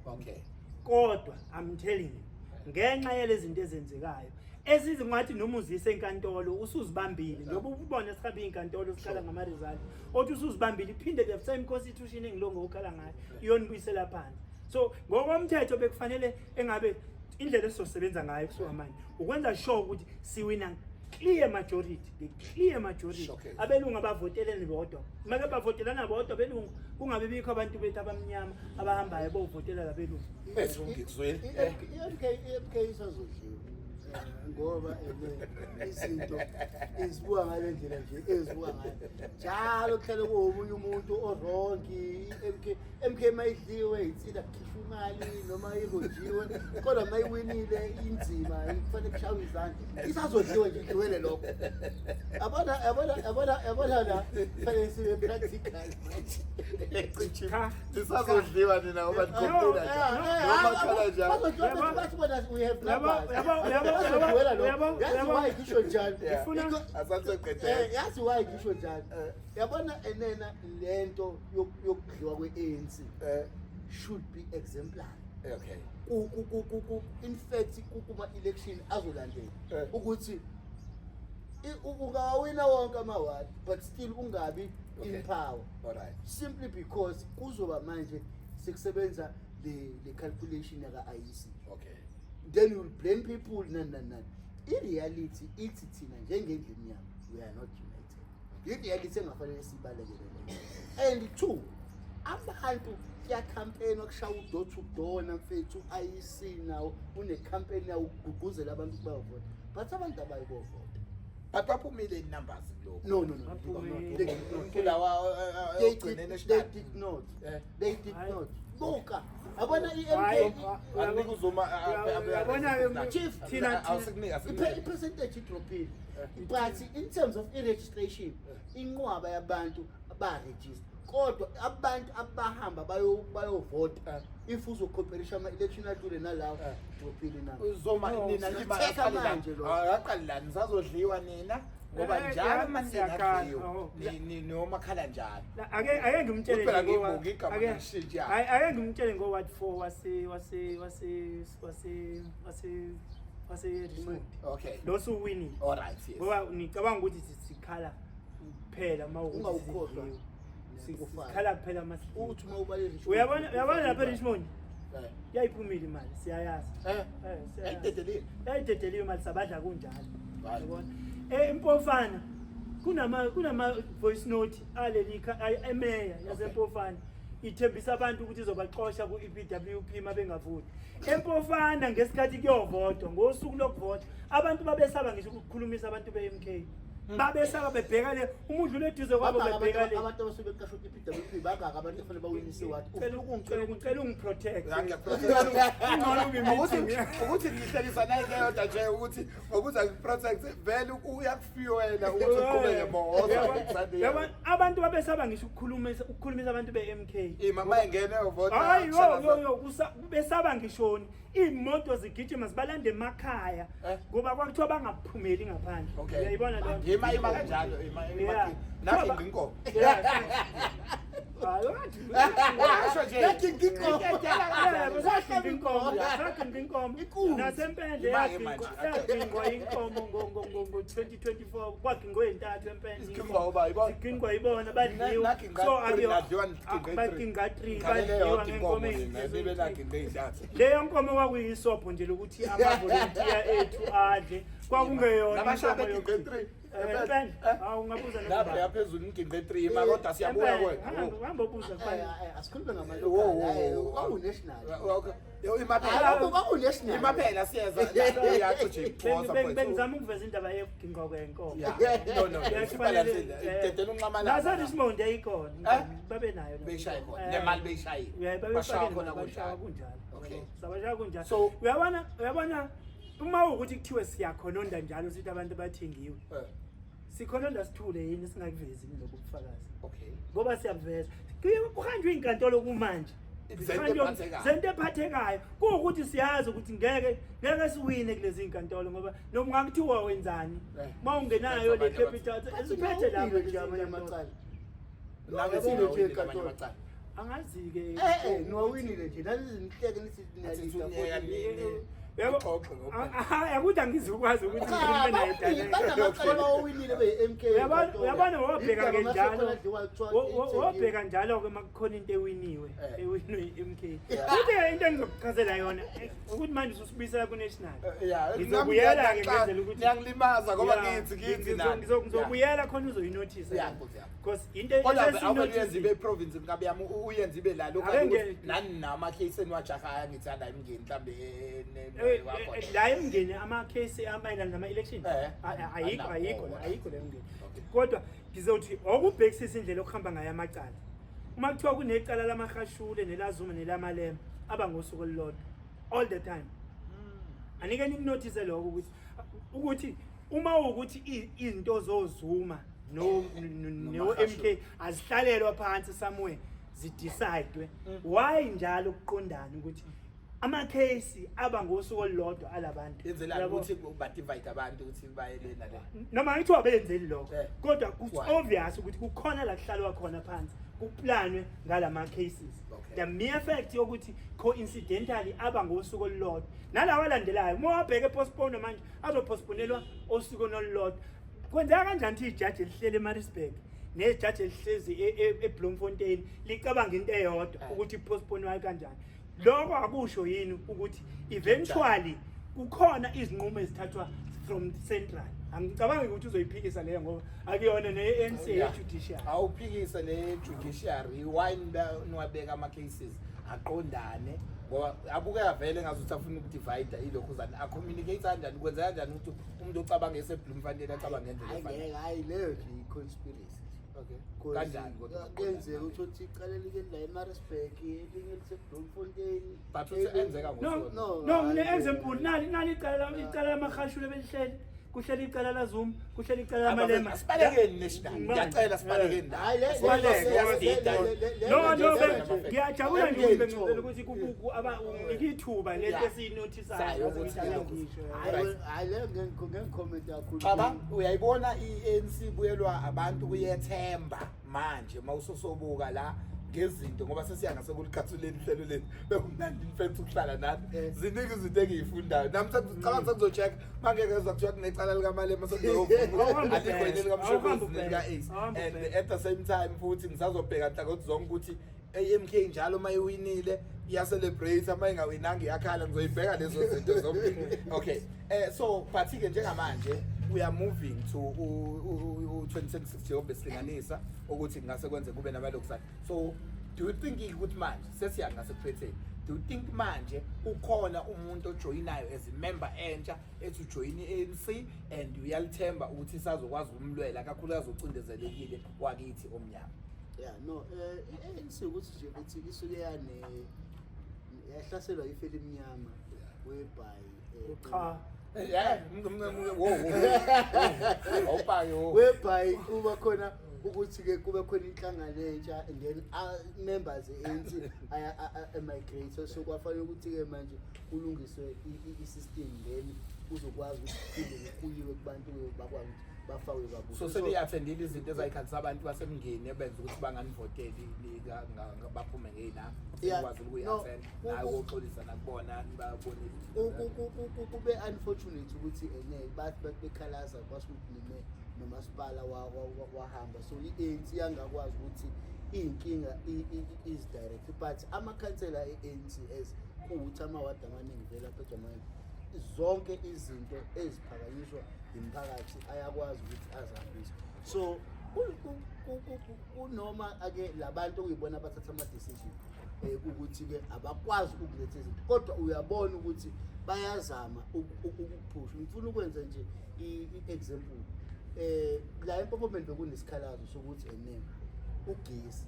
Kodwa I'm telling you, ngenxa yalezi zinto ezenzekayo ezizingathi noma uzise enkantolo usuzibambile, njengoba ubona sihambe iy'nkantolo sikhala ngama-result, othi usuzibambile, iphinde the same constitution engilongo ukhala ngayo iyonibuyisela phansi. So ngokomthetho bekufanele engabe indlela esizosebenza ngayo kusuka manje ukwenza sure ukuthi siwina clear majority, the clear majority. Abelungu abavotelene bodwa, make bavotelana bodwa abelungu, kungabe bikho abantu bethu abamnyama abahambayo bovotela labelungu. Bethu, ngikuzwile. I-MK isazodliwa, ngoba ene izinto izibuka ngale ndlela nje ezibuka ngayo njalo, kuhlale kuwomunye umuntu o-wrong. I-MK MK mayidliwe insila kukhishwa imali noma irojiwe, kodwa mayiwinile inzima, kufanele kushaywe izandla. Isazodliwa nje, idliwele lokho. Yabona, yabona, yabona, yabona la kufanele sibe practical manje. Cha. Nisazodliwa nina ngoba ni-complaina nje. Noma khala njalo. Bathi bona we have Yabo, numbers. yabo, yabo. Ngisazodlulela lokho. Uyabo- Yazi uyabo- why ngisho njalo? Yeah. Ngifuna- Asazoqedela. Yazi why ngisho njalo? Yabona enena lento yokudliwa kwe-ANC should be exemplary. Okay. In fact kuma-election azolandela ukuthi ungawina wonke amawadi but still ungabi in power All right. simply because kuzoba manje sekusebenza le calculation yaka-IEC. Then you will blame people, nani nani nani. I-reality ithi thina njengendlu emnyama we are not united. I-reality engafanele siyibalekele leyo. And two, abantu kuyacampaignwa kushaya u-door to door na mfethu, u-IEC nawo une-campaign yawo ukugqugquzela abantu ukuba bayovota, but abantu abayi kovota. But baphumile in-numbers kulokhu. No. Baphumile. They did not. Kulawa They ogcine did, national. they did not. They did Hayi. not. Buka, yabona Hayi, i-MK Anginike uZuma Uyabona-ke, Chief, awusikunike asikunike. I-percentage idrophile, but in terms of i-registration inqwaba yabantu abaregister, kodwa abantu abahamba bayovota if uzocomparisha ama-election adlule nalawo, drophile nabo. Uzoma No, nina siyathetha manje lokho. Akaqali la nisazodliwa nina ngoba njalo manje siyakhala, ngadliwa. oh. Ni noma khala njalo. Ake ngimtshele Phela nje ngibonga igama ngishintsha. Hayi, ake ngimtshele ngo ward 4 wase Richmond. Lo suwinile. All right, yes. Ngoba nicabanga ukuthi sikhala kuphela uma ukuthi Ungawukhohlwa. sidliwe. Sikufana. Sikhala kuphela uma sidliwe. Uthi uma ubale Richmond. Uyabona lapha eRichmond yayiphumile imali, siyayazi. Siyayazi. Yayidedelile. Yayidedeliwe imali, sabadla kunjalo. Right. Uyabona? Impofana kunama voice note aleli emeya yaseMpofana ithembisa abantu ukuthi izobaxosha ku-EPWP uma bengavoti. Empofana ngesikhathi kuyovotwa ngosuku lokuvota abantu babesaba ngisho ukukhulumisa abantu be-MK. Babesaba bebheka le uma udlula eduze kwabo Bangaka bebheka le. abantu abasuke beqashwe ku-EPWP, bangaka abantu ekufanele bawinise wadi. Cela ungicela ungiprotect. Ngiyakuprotect. Ingcono ube meeting. Ukuthi ngihlekisa nayi leyodwa nje ukuthi ngokuthi akuprotect vele uyakufuela ukuthi uqhubeke mohoza. Yabona abantu babesaba ngisho ukukhulumisa abantu be-MK. Ima mayingene uvota. Hayi, yo yo yo besaba ngishoni iy'moto zigijima zibalanda emakhaya ngoba kwakuthiwa bangaphumeli ngaphandle. Uyayibona leyo nto? Ima ima kanjalo ima ima. Nathi inkomo. Yeah. Hayi, wathi. Washo nje. Nathi inkomo. Yebo, sahlaba inkomo, sahlaba inkomo. Inkunzi. Nasempendle Imake yagingqwa, manje. yagingqwa inkomo ngo-2024, kwagingqwa ey'ntathu empendle. Izigingqwa uba yibona. Zigingqwa yibona, badliwa. Nagingqa So, three, nadliwa nigingqe three. bagingqa three, Ngikhalele badliwa yodwa ngenkomo inkomo nina, ey'ntathu. nibe nagingqe ey'ntathu. Leyo nkomo kwakuyisobho nje lokuthi amavolontiya ethu adle, kwakungeyona Nabashaya inkomo begingqe yokuthi- three. Empendle? Hawu, ungabuza noma Lapha ubani. yaphezulu ngigingqe 3 ima kodwa siyabuya Empendle, kuwena. hamba ubuza kubani. Asikhulume Wo, wo, wo. ngama-local. Kwaku-national. Okay. Yo, ima phela. Hayi, kwaku-national. Ima phela siyeza. Uyatsho nje phosa mfowethu. Bengizama ukuveza indaba yokugingqwa kwenkomo. Yeah. No. Kufanele, Sibalansile. Dedela unxamalala. Nase-Richmond yayikhona. Eh? Babe nayo nayo. Beyishaye khona. Nemali beyishayile. Yeah, Bashaya babefake khona nemali, bashaya kunjalo. kunjalo. Okay. Sabashaya kunjalo. Uyabona uma ukuthi kuthiwe siyakhononda njalo sithi abantu bathengiwe. Sikhononda sithule yini singakuvezi lokhu bufakazi? Ngoba siyabuveza. Kuhanjwe inkantolo kumanje. Zento Kuhanjwe ephathekayo. Zento ephathekayo. Kuwukuthi siyazi ukuthi ngeke siwine kulezi inkantolo ngoba noma ungakuthiwa wenzani. Uma ungenayo le Abantu capital, siphethe lapha Nje kulezi amanye inkantolo. amacala. Nawe Yabona nje singawinile inkantolo. amanye amacala. Angazi-ke. Niwawinile nje. Nani nihleke nithi niyalida Athi futhi. Yabo. Ixoxe ngoba. Akuthi angizukwazi ukuthi Cha, ngikhulume naye bawinile, Daniel. banamacala abawawinile be-M K enkantolo. Uyabona wobheka ke Indaba njalo. masekhona adliwa kuthiwa ithengiwe. Wobheka njalo ke makukhona into ewiniwe, ewinwe i-M K. Futhi into engizokuchazela yona ukuthi manje ususibuyisela ku-national. Yeah, Ngizobuyela ke ngenzela ukuthi ngiyangilimaza ngoba Yeah, ngithi nani. ngizobuyela khona uzoyinothisa. Yeah, Nkosi yami. Because into Kodwa esesinothisa- awuyenze uyenze ibe province ngabe yami uyenze ibe la lokho Ake ukuthi nani nama case eniwajahaya ngithi ala emngeni mhlambe wakhona. La emngeni ama case amayelana nama election ayikho, Anawo. ayikho la, ayikho la emngeni. Okay. Kodwa ngizothi okubhekisisa indlela okuhamba ngayo amacala. Uma kuthiwa kunecala lamahashule nelazuma nelamalema aba ngosuku olulodwa all the time. Anike nikunothise lokho ukuthi uma ukuthi izinto zozuma no Nomahashu. MK azihlalelwa phansi somewhere zidecide. Why njalo ukuqondana ukuthi Ama-case aba ngosuku olulodwa alabantu. Yenzelani Yabo? ukuthi ba-divide abantu ukuthi baye le nale? Noma ngithi wabenzeli lokho, kodwa it's Why? obvious ukuthi kukhona la kuhlalwa khona phansi kuplanwe ngalama cases. The mere fact yokuthi coincidentally aba ngosuku olulodwa nalawa alandelayo, uma wabheka epostpone manje azopostponelwa osuku olulodwa. Kwenzeka kanjani ukuthi ijaji elihleli eMaritzburg nejaji elihlezi eBloemfontein licabanga into eyodwa ukuthi ipostpone kanjani? Lokho akusho yini ukuthi eventually kukhona izinqumo ezithathwa from central? Angicabangi ukuthi uzoyiphikisa leyo ngoba akuyona ne-ANC ye-judiciary. Awuphikise le judiciary. Why niwabeka ama-cases aqondane? Ngoba abukeka vele ngazuthi afuna ukudivide ilokhuzane. Acommunicate kanjani? Kwenzeka kanjani ukuthi umuntu ocabanga eseBloemfontein acabanga ngendlela Hayi, efanele? ngeke, hayi, leyo nje i-conspiracy. Okay, kanjani kodwa? Kuyenzeka ukuthi uthi icala elinye la eMaritzburg, elinye liseBloemfontein. But uthi enzeka No. ngosuku. No. No, ngine example, nali icala laMagashule belihleli, kuhleli icala laZuma, kuhleli icala laMalema. Asibalekeni national. Manje. Ngiyacela sibalekeni la. Hayi, Sibaleke. No, no, ngiyajabula nje ukuthi Le- bengicela ukuthi unginike ithuba lento esiyinothisayo Sayo ukuthi ukuthi ngisho. Hayi, hayi, leyo ngeke ngicomment kakhulu. Baba, uyayibona i-ANC buyelwa abantu kuyethemba manje mawusosobuka la ngezinto, ngoba sesiya ngasekulikhathuleni uhlelo lethu. Bekumnandi in fact ukuhlala nani. Ziningi izinto engiyifundayo nami. Sengicabanga sengizo-check mangeke ezwa kuthiwa kunecala likaMalema, sengizoyovuma. Awuhambe Alikho ubheke. yini likaMsholozi Awuhambe ubheke. nelika-Ace? Awuhambe And ubheke. at the same time futhi ngisazobheka nhlangothi zonke ukuthi i-MK njalo uma iwinile iyacelebrate, uma ingawinanga iyakhala. Ngizoyibheka lezo zinto zombili. Okay, so but-ke njengamanje we are moving to u-2026 njengoba besilinganisa ukuthi kungase kwenze kube namalokuzana. So do you think ukuthi manje sesiya ngasekuphetheni, do you think manje ukhona umuntu ojoyinayo as a member entsha ethi ujoyina i-ANC and uyalithemba ukuthi isazokwazi ukumlwela, kakhulukazi ucindezelekile wakithi omnyama? Yeah, no, i-ANC ukuthi nje bethi isuke yane yahlaselwa ifeli emnyama whereby Cha. Yeah, wo wo awupake wo. Whereby kuba khona ukuthi-ke kube khona inhlangano entsha and then members e-ANC emigrate, so kwafanele ukuthi-ke manje kulungiswe i-system, then kuzokwazi ukuthi kuphinde kuyiwe kubantu-ke bakwazi ukuthi bafakwe kabusha. So seniyi-attendile izinto ezayikhathisa abantu basemngeni ebenza ukuthi banganivoteli, baphume ngey'namba? Yeah, Senikwazile no, ukuyi-attend nayo, koxolisa nakubona, nibabonile? Kube unfortunate ukuthi ene bathi bekhalaza kwase ukuthi nime nomasipala wahamba, so i-ANC yangakwazi ukuthi iy'nkinga is direct, but amakhansela e-ANC, as kuwukuthi amawadi amaningi vele aphethwe amanye, zonke izinto eziphakanyiswa imiphakathi ayakwazi ukuthi azihambise. So kunoma ake labantu okuyibona abathatha ama-decision ukuthi-ke abakwazi ukuletha izinto, kodwa uyabona ukuthi bayazama ukuphusha. Ngifuna ukwenza nje i-example, la eMpophomeni bekunesikhalazo sokuthi ene ugesi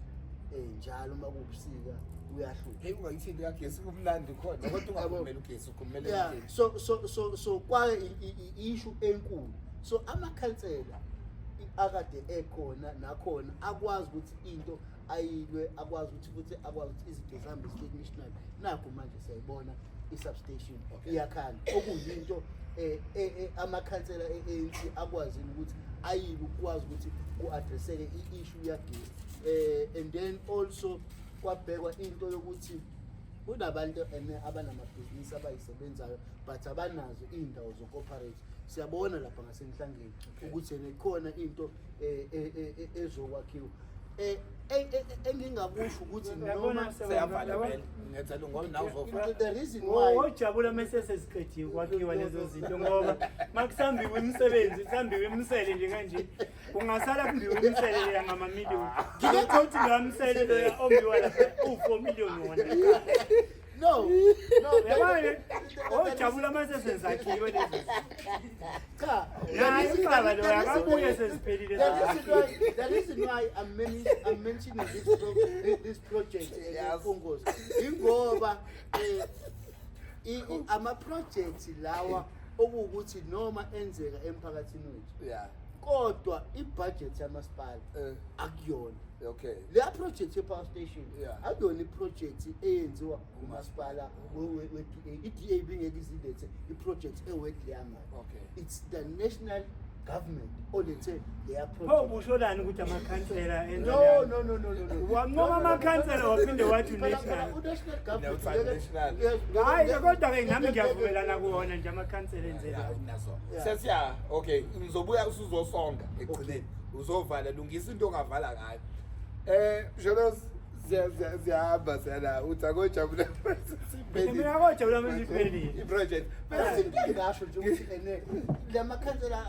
njalo uma kuwubusika uyahlupha. Hey, ungayithini kagesi? Kumnandi khona, kodwa ungakhulumeli ugesi, ukhulumele ugesi. So kwaye issue enkulu, so amakhansela akade ekhona nakhona akwazi ukuthi into ayilwe, akwazi ukuthi futhi akwazi ukuthi izinto zihambe zifike national. Nakho manje siyayibona i-substation iyakhanda, okuyinto amakhansela e-ANC akwazile ukuthi ayile ukwazi ukuthi ku-addresseke i-issue yagesi. And then also kwabhekwa into yokuthi kunabantu ene abanamabhizinisi abayisebenzayo but abanazo iy'ndawo zoku-operate. Siyabona lapha ngasenhlangeni ukuthi ene khona into ezokwakhiwa. Engingakusho ukuthi Uyabona, noma Seyavala vele, ngenzela ngoba nawe uzovala. The reason why Wojabula mase seziqediwe kwakhiwa lezo zinto, ngoba makusambiwe imisebenzi, kusambiwe imisele nje kanje, kungasala kumbiwe imisele leya ngamamiliyoni. Ngikho loya msele loya ombiwa lapha u-4 million wona. No. Uyabona, ojabula mase sezakhiwe lezo. Cha. Naye ubaba loya akabuye seziphelile. The reason why I'm mentioning this project, Mpungose, ingoba ama projects lawa okuwukuthi noma enzeka emphakathini wethu. Kodwa i-budget yamasipala akuyona. Leya project ye-power station akuyona i-project eyenziwa umasipala we-DA. I-DA ibingeke izilethe i-project e-worth leya mali. It's the national government olethe leya Pho project. ubusholani ukuthi amakhansela enza No, leyo? no, no, no, no, no. Wancoma amakhansela waphinde wathi Phela- u-national. phela u-national government No, ngeke- national. ngeke- Hayi ngeke- kodwa-ke nami ngeke- ngiyavumelana kuwona nje amakhansela enze Yeah, leyo. naso. Yeah. Sesiya, okay, ngizobuya usuzosonga ekugcineni. Uzovala, lungisa into ongavala ngayo. Jolos, ziyahamba siyala, uthi akojabula siphelile. Mina akojabula manje iphelile. I-project. Bese into engingasho nje ukuthi ene la makhansela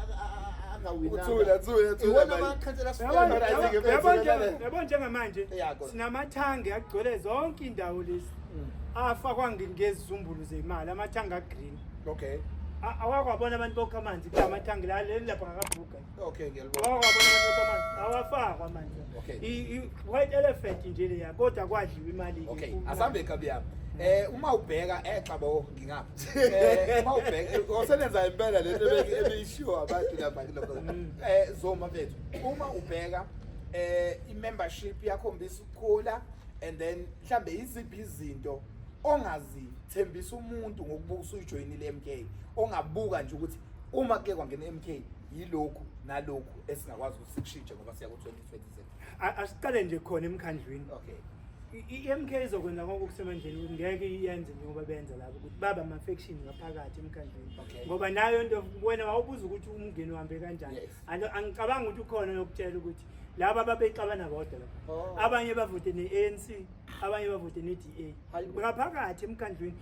angawinanga. Uthula, thula, thula, Iwona manje. amakhansela Alright, ngeke Yabo njengamanje Yeah, go. sinamathangi agcwele zonke indawo lezi afakwa ngezizumbulu zemali, amathangi a-green. Awakwabona abantu bokha amanzi kula mathangi la, leli lapha ngakabhuga. Okay, ngiyalibona. Awakwabona abantu bokha amanzi, awafakwa amanzi. I-white elephant nje leya, kodwa kwadliwa imali-ke. Okay, asambe kabi yami. Uma ubheka xabo ngingapha. Uma ubheka osebenza impela lento ebeyishiwo abantu lapha kulokho. Zoma mfethu, uma ubheka i-membership yakhombisa ukukhula, and then mhlambe iziphi izinto ongazithembisa umuntu ngokubuka usuyijoyinile MK, ongabuka nje ukuthi uma kuke kwangena MK yilokhu nalokhu esingakwazi ukuthi sikushintshe ngoba siya ku-2027? Asiqale nje khona emkhandlwini. I-MK izokwenza konke okusemandleni ukuthi ngeke iyenze njengoba benza lapho, ukuthi baba ama-faction ngaphakathi emkhandlwini. Ngoba nayo into wena wawubuza ukuthi umngeni uhambe kanjani. Angicabangi ukuthi ukhona yokutshela ukuthi laba babexabana bodwa lapha. Abanye bavote ne-ANC, abanye bavote ne-DA. Hayibo. Ngaphakathi emkhandlwini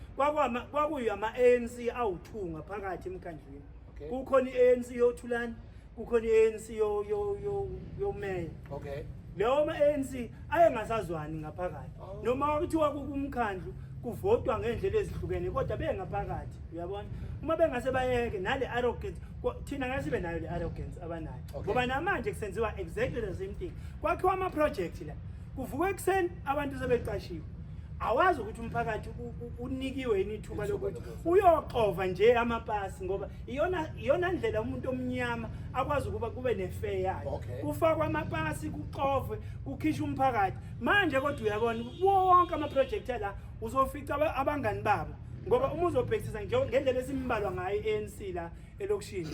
kwakuyi ama-ANC awu-2 ngaphakathi emkhandlwini. Kukhona i-ANC yoThulani, kukhona i-ANC yomeya. Lawo ma-ANC ayengasazwani ngaphakathi. Noma kuthiwa kukumkhandlu kuvotwa ngendlela ezihlukene kodwa bengaphakathi, uyabona? Uma bengase bayeke nale arrogance, thina ngeke sibe nayo le arrogance abanayo. Ngoba namanje kusenziwa exactly the same thing. Kwakhiwa ama project la. Kuvukwe ekuseni abantu sebeqashiwe. Awazi ukuthi umphakathi unikiwe yini ithuba Ithuba lokuthi lokuthi uyoxova nje amapasi, ngoba iyona ndlela umuntu omnyama akwazi ukuba kube nefair yakhe. Kufakwa amapasi, kuxovwe, kukhishwe umphakathi. Manje kodwa uyabona wonke ama project la uzofica abangani babo, ngoba uma uzobhekisisa nje ngendlela esimbalwa ngayo i-ANC la elokishini,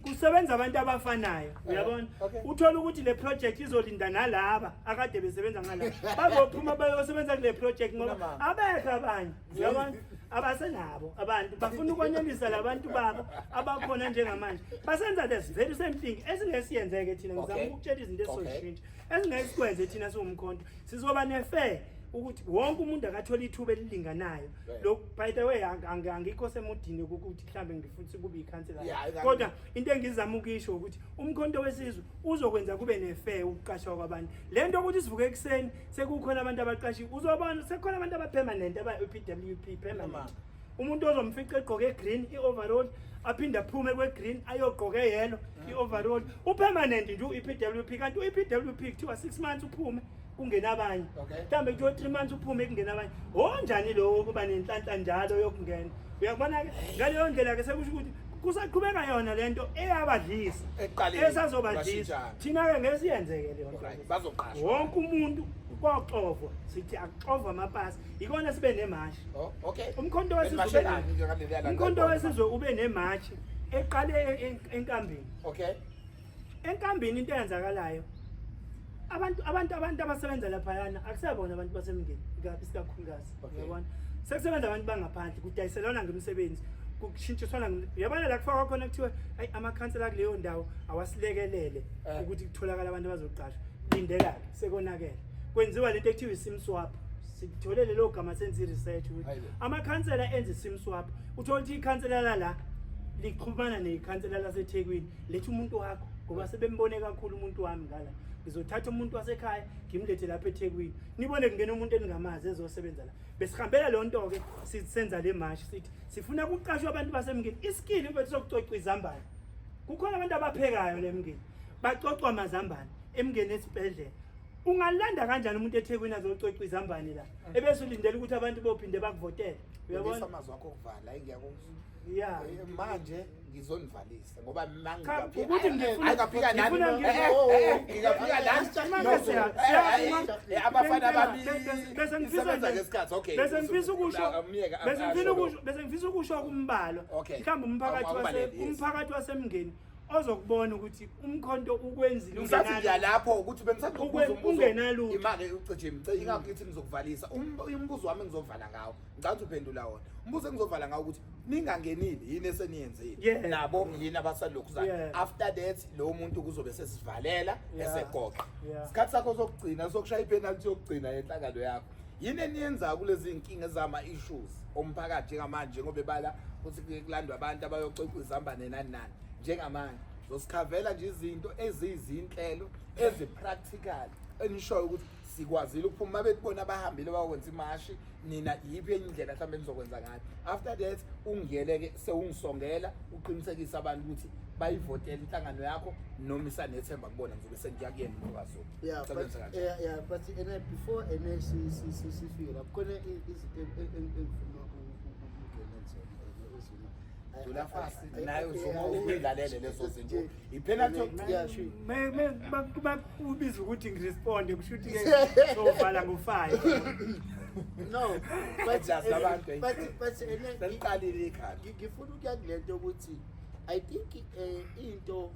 kusebenza abantu abafanayo, uyabona? Uthola ukuthi le project izolinda nalaba akade besebenza ngala, bazophuma bayosebenza kule project ngoba abekho abanye, uyabona? Abasenabo abantu bafuna ukwanelisa labantu babo abakhona njengamanje, basenza the very same thing esingesiyenzeke thina. Ngizama ukukutshela izinto esizoshintsha esingeke sikwenze thina siwumkhonto. Sizoba ne-fair ukuthi wonke umuntu akathola ithuba elilinganayo. Lokhu, by the way, angikho semudini ukuthi mhlambe ngifuna kube ikhansela, kodwa into engizama ukuyisho ukuthi umkhonto wesizwe uzokwenza kube ne-fair ukuqashwa kwabantu. Le nto ukuthi sivuke ekuseni sekukhona abantu abaqashiwe, uzobona sekukhona abantu aba-permanent, aba-PWP permanent. Umuntu ozomfica egqoke green i-overall, aphinde aphume kwe-green ayogqoke yellow i-overall, u-permanent nje u-EPWP. Kanti u-EPWP kuthiwa 6 months uphume kungena abanye, mhlawumbe kuthiwa 3 months uphume kungena abanye. Onjani lowo kuba nenhlanhla njalo yokungena? Uyakubona-ke ngaleyo ndlela-ke sekusho ukuthi kusaqhubeka yona lento eyabadlisa Ekuqaleni, esazobadlisa. bashintshana. Thina-ke ngeke siyenzeke leyo nto. Bazoqashwa. Wonke umuntu koxovwa, sithi akuxovwa amapasi, ikona sibe nemashi. Oh, okay. Umkhonto wesizwe ube Bemashelani nje ngaleliya langa. Umkhonto wesizwe ube nemashi eqale enkambini. Enkambini into eyenzakalayo, abantu abasebenza laphayana akusebona abantu basemndeni isikakhulukazi, uyabona? Sekusebenza abantu bangaphandle, kudayiselwana ngemisebenzi, kushintshiswana uyabona la kufakwa khona kuthiwe hayi amakhansela kuleyo ndawo awasilekelele ukuthi kutholakale abantu abazoqashwa. Lindela-ke sekonakele, kwenziwa lento ekuthiwa i-sim swap. Sithole lelo gama senze i-research ukuthi amakhansela enze i-sim swap. Uthola ukuthi ikhansela lala lixhumana nekhansela laseThekwini, letha umuntu wakho ngoba sebembone kakhulu umuntu wami ngala, ngizothatha umuntu wasekhaya ngimlethe lapha eThekwini, nibone kungena umuntu eningamazi ezosebenza la. Besihambela leyo nto-ke, senza le mashi, sithi sifuna kuqashwe abantu basemngeni. Iskili mfethu sokucoca izambane, kukhona abantu abaphekayo le mngeni, bacocwa amazambane emngeni esibhedlela. Ungalanda kanjani umuntu eThekwini azocwecwa izambane la ebese ulindele ukuthi abantu bophinde bakuvotele? Uyabona Uyabona? amazwi akho okuvala engiyakuzwa. Yeah. Manje ngizonivalisa ngoba Cha, ukuthi ngingafika nani ngingafika nani abafana bami bese ngifisa isebenza nje- ngesikhathi okay bese ngifisa ukusho kumbalwa mhlawumbe umphakathi wase Awubalele, yes. umphakathi wasemngeni ozokubona ukuthi umkhonto ukwenzile ngisathi ungenalo. ngiyalapho ukuthi bengisathi ukubuza umbuzo Ungenalutho. imali ucije ingakho ngithi ngizokuvalisa umbuzo wami engizovala ngawo ngicabanga ukuthi uphendula wona umbuzo engizovala ngawo ukuthi ningangenile yini eseniyenzile nabo yini abasalokhuzayo after that lo muntu kuzobe sesivalela esegoqa isikhathi sakho sokugcina sokushaya ipenalty yokugcina yenhlangano yakho yini eniyenzayo kulezi zinkinga ezama-issues omphakathi njengamanje njengoba ebala ukuthi kulandwa abantu abayocwecwa izambane nani nani njengamanje zosikhavela nje izinto eziyizinhlelo ezi-practical enishoyo ukuthi sikwazile ukuphuma uma bebona abahambile bayokwenza imashi nina yiphi enye indlela mhlawumbe enizokwenza ngayo after that ungiyele-ke sewungisongela uqinisekise abantu ukuthi bayivotele inhlangano yakho noma isanethemba kubona ngizobe sengiya kuyena umuntu Yeah, but yeah, yeah, but and before and sifike lapho khona izinto engifuna ukungena kuzona ezuma. Dula fast nayo uzuma uyilalele lezo zinto. I-penalty Yeah, sure. Me me bakubiza ukuthi ngiresponde kusho ukuthi ke sovala ngo5. No, but Just abantu, eh. but and seliqalile ikhanda. ngifuna ukuya kulento ukuthi I think into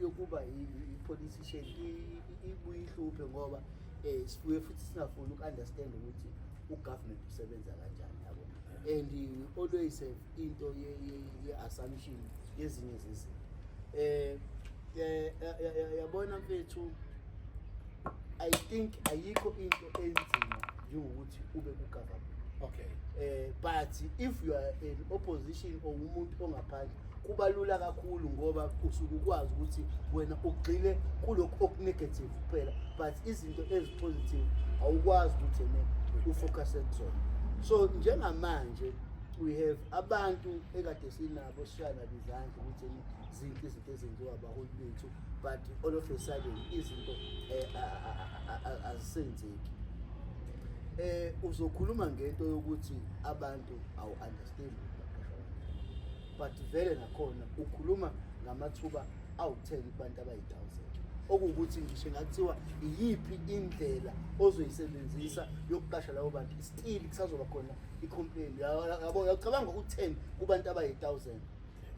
yokuba i-politician ibuye ihluphe ngoba sibuye futhi singafuni uku-understand ukuthi ugovernment usebenza kanjani yabo and we always have into ye-assumption yezinye zezinto yabona mfethu I think ayikho into enzima njengokuthi ube ku-government but if you are in opposition or umuntu ongaphandle kuba lula kakhulu ngoba usuke ukwazi ukuthi wena ugxile kulokhu okunegative kuphela but izinto ezi-positive awukwazi ukuthi ene ufocuse kuzona so njengamanje we have abantu ekade sinabo sishaya nabo izandla ukuthi ene zinhle izinto ezenziwa abaholi bethu but all of a sudden izinto azisenzeki uzokhuluma ngento yokuthi abantu awu-understand ukuthi baqashwa kanjani but vele nakhona ukhuluma ngamathuba awu-10 kubantu abayi-1000 okuwukuthi ngisho ngathiwa iyiphi indlela ozoyisebenzisa yokuqasha labo bantu still kusazoba khona i-complaint yabo uyacabanga u-10 kubantu abayi-1000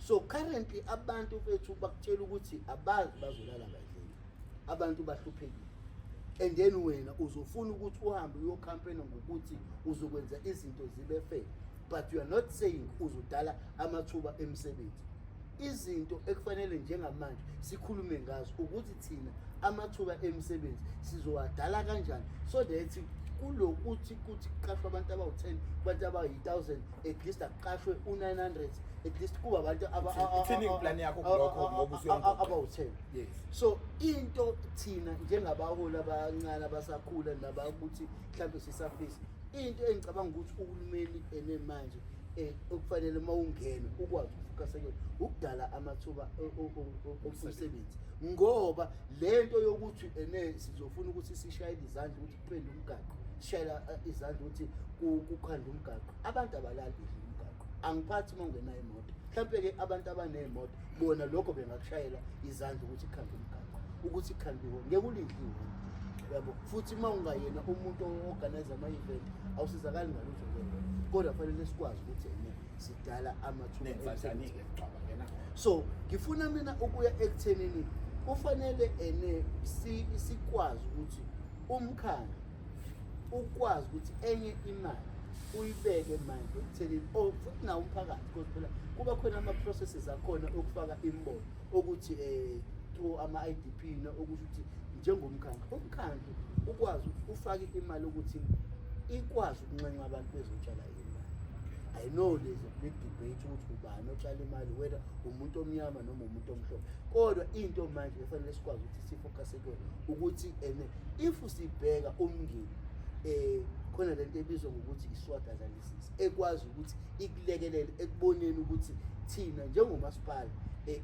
so currently abantu bethu bakutshela ukuthi abazi bazolala badleni abantu bahluphekile and then wena uzofuna ukuthi uhambe uyocampaigna ngokuthi uzokwenza izinto zibe fair but you are not saying uzodala amathuba emisebenzi izinto ekufanele njengamanje sikhulume ngazo ukuthi thina amathuba emisebenzi sizowadala kanjani so that kulokuthi kuthi kuqashwe abantu abawu-10 kubantu abayi-1000 at least akuqashwe u-900 at least kuba abantu Ithini iplan yakho kulokho ngoba usuyongoqa? abawu-10 so into thina njengabaholi abancane abasakhula nabakuthi mhlawumbe sisafisa into engicabanga ukuthi uhulumeni ene manje okufanele uma ungena ukwazi ukufocus kuyona ukudala amathuba omsebenzi ngoba lento yokuthi ene sizofuna ukuthi sishayele izandla ukuthi kuphende umgaqo sishayela izandla ukuthi kukhandwe umgaqo abantu abalali bedlula umgaqo angiphathi uma ungenayo imoto mhlawumpe-ke abantu abaney'moto bona lokho bengakushayela izandla ukuthi kukhandwe umgaqo ukuthi kukhandwe ihoni ngeke ulidle ihoni yabo futhi uma ungayena umuntu o-organize ama-event awusizakali ngalutho ngeke kodwa fanele sikwazi ukuthi ene sidala amathuba Nenza emisebenzi. njani-ke cabangena so ngifuna mina ukuya ekuthenini kufanele ene sikwazi ukuthi umkhandlu ukwazi ukuthi enye imali uyibeke manje ekuthenini oh futhi nawo umphakathi because phela kuba khona ama-processes akhona okufaka imibono ukuthi through ama-IDP na okusho ukuthi njengomkhandlu umkhandlu ukwazi ukuthi ufake imali ukuthi ikwazi ukunxenxa abantu bezotshala imali I know there's a big debate ukuthi ubani otshala imali whether umuntu omnyama noma umuntu omhlophe kodwa into manje efanele sikwazi ukuthi sifocuse kuyona ukuthi ene if sibheka umngeni khona lento ebizwa ngokuthi i-SWOT analysis ekwazi ukuthi ikulekelele ekuboneni ukuthi thina njengomasipala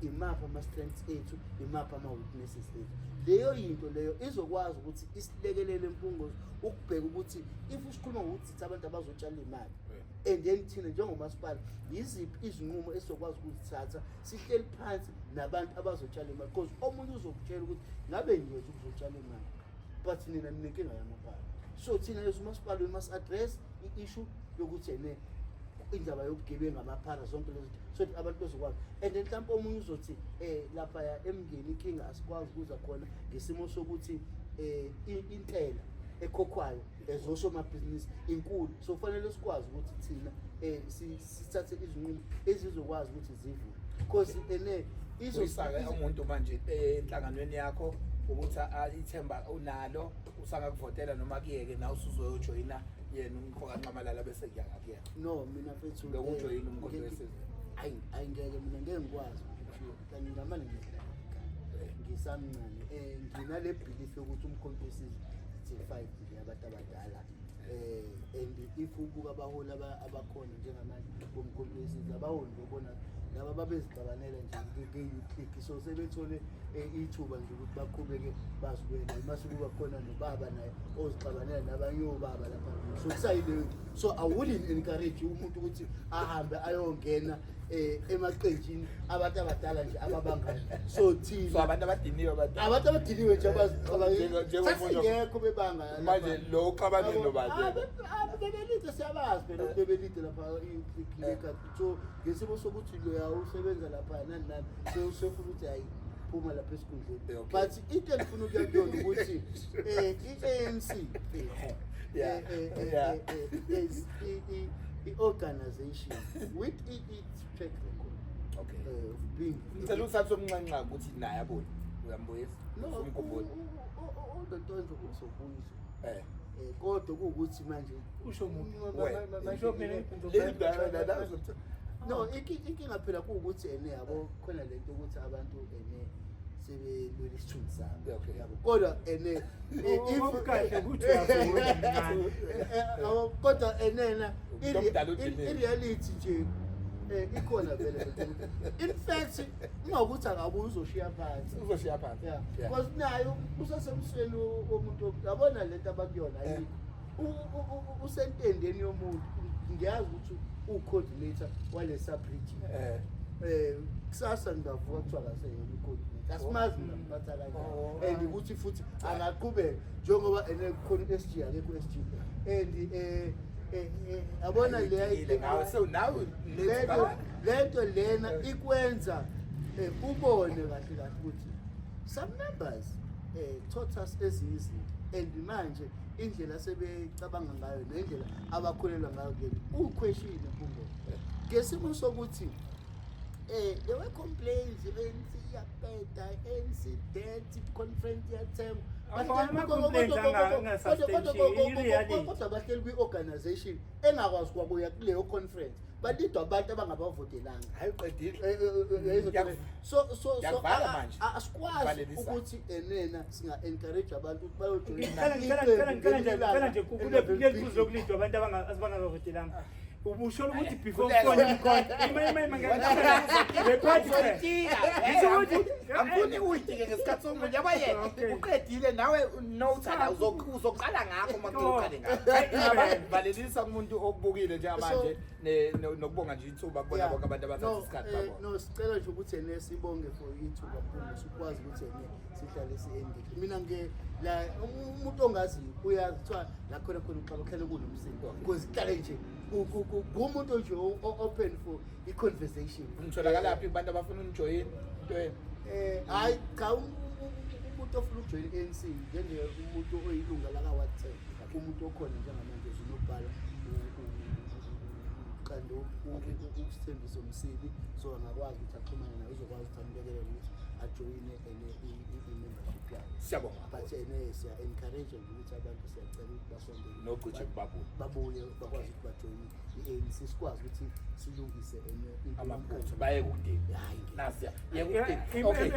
Imaphi ama-strengths ethu, imaphi ama-weaknesses ethu. Leyo yinto leyo izokwazi ukuthi isilekelele, Mpungozi, ukubheka ukuthi if sikhuluma ngokuthi sithi abantu abazotshala imali and then thina njengomasipala yiziphi izinqumo esizokwazi ukuzithatha sihleli phansi nabantu abazotshala imali, because omunye uzokutshela ukuthi ngabe ngiyeza ukuzotshala imali, but nina ninenkinga yamabhala. So thina as umasipala we must address i-issue yokuthi ene indaba yobugebengu, amaphara, zonke lezi zinto, so that abantu bezokwazi. And then mhlawumpe omunye uzothi laphaya emngeni inkinga asikwazi ukuza khona ngesimo sokuthi intela ekhokhwayo ezosomabhizinisi inkulu, so kufanele sikwazi ukuthi thina sithathe izinqumo ezizokwazi ukuthi zivule, because ene Uyisake umuntu manje enhlanganweni yakho ukuthi ithemba unalo, usangakuvotela noma kuyeke nawe usuzoyojoyina yena umfo kaNxamalala bese kuya ngakuyena? No, mina mfethu, Ngeke ujoyine uMkhonto weSizwe? Ayi, ayi, ngeke mina, ngeke ngikwazi ukuthi ngamane ngihlala ekhaya ngisamncane. Nginale belief yokuthi uMkhonto weSizwe it's a fight nje yabantu abadala, and if ubuka abaholi abakhona njengamanje boMkhonto weSizwe, abaholi bobona laba babezixabanela nje nge-youth league, so sebethole ithuba nje ukuthi baqhubeke bazilwele. Mase kuba khona nobaba naye ozixabanela nabanye obaba lapha, so kusayileyo. So I wouldn't encourage umuntu ukuthi ahambe ayongena emaqenjini abantu abadala nje ababangayo. So thina So abantu abadiniwe abadala. Abantu abadiniwe nje. Njengomunye- Sasingekho bebanga. Manje lo uxabane nobani? Bebelide, siyabazi phela ukuthi bebelide lapha i-league. So ngesimo sokuthi loya usebenza lapha nani nani, so usefuna ukuthi hayi, phuma lapha esikhundleni. But into engifuna ukuya kuyona ukuthi i-ANC is i-organization with its track record of being Ngicela uthathe umnxanxa ukuthi naye abuye, uyambuyisa? No. Umkhumbule. Ulontonje uzobuyiswa. Eh. Kodwa kuwukuthi manje Usho umuntu. Wena. Usho mina. Leli dala la. No, inkinga phela kuwukuthi ene yabo khona lento ukuthi abantu ene sebelwela isithunzi sabo. Yabo, kodwa ene if Okukahle ukuthi uyavuma mncane. Yabo, kodwa enena Umuntu omdala udiniwe. i-reality nje ikhona vele lento in fact ungakuthi akabuye, uzoshiya phansi. Uzoshiya phansi. Yeah, because nayo usasemsweni womuntu, yabona lento abakuyona ayikho. Usentendeni yomuntu, ngiyazi ukuthi uwu-coordinator wale sub-region. Kusasa ngingavuka kuthiwa akaseyona i-coordinator, asimazi mina ngiphatha kanjani. And ukuthi futhi angaqhubeka njengoba ene khona u-SG, akekho u-SG, and yabona leya Ayidikile ngawe, so nawe lento lena ikwenza ubone kahle kahle ukuthi some members taught us ezinye izinto, and manje indlela sebecabanga ngayo nendlela abakholelwa ngayo kuyena uwu-question, Mpungo, ngesimo sokuthi there were complaints, ANC iyabheda, ANC that conference iyathengwa. Ama-complaints anga-substantiate, i-reality. Kodwa bahleli kwi-organization engakwazi kwakuya kuleyo conference, balidwa abantu abangabavotelanga. Hayi, uqedile. So Ngiyakuvala manje. Asikwazi Valelisa. Ukuthi enena singa-encourage abantu ukuthi bayojoyina Ngicela nje kuleli phuzu lokulidwa abantu abangabavotelanga, ubusho ukuthi before Khuleka. khona imikhonto ima le party. Ngisho ukuthi Angifuni uyidike ngesikhathi somunye, yabo yena uqedile, nawe note la uzoqala ngakho uma uqale ngakho. Valelisa kumuntu okubukile njengamanje nokubonga nje ithuba kubona bonke abantu abathatha isikhathi babona. No, sicela nje ukuthi ene sibonge for ithuba, Mpunga, sikwazi ukuthi ene sihlale si-engage. Mina nge la umuntu ongaziyo uyazi kuthiwa la khona khona uxaba kuhlale kunomsindo, because kuhlale nje ngumuntu nje open for i-conversation. Ngitholakalaphi kubantu abafuna unijoyina into yenu? Hayi cha, umuntu ofuna ukujoyina i-ANC njenge umuntu oyilunga laka Ward 10, umuntu okhona njengamanje unobhala kanti uSithembiso Msibi, so angakwazi ukuthi axhumane naye, uzokwazi ukuthi amlekelele ukuthi ajoyine ene i-membership yakhe. Siyabonga. But ene siya-encourage nje ukuthi abantu, siyacela ukuthi basondele Nogqithe babuye. Babuye bakwazi ukuthi bajoyine i-ANC, sikwazi ukuthi silungise enye into Amaphutha yomkhandlu. baye kudini. Hayi. Nasiya yekudini. Okay.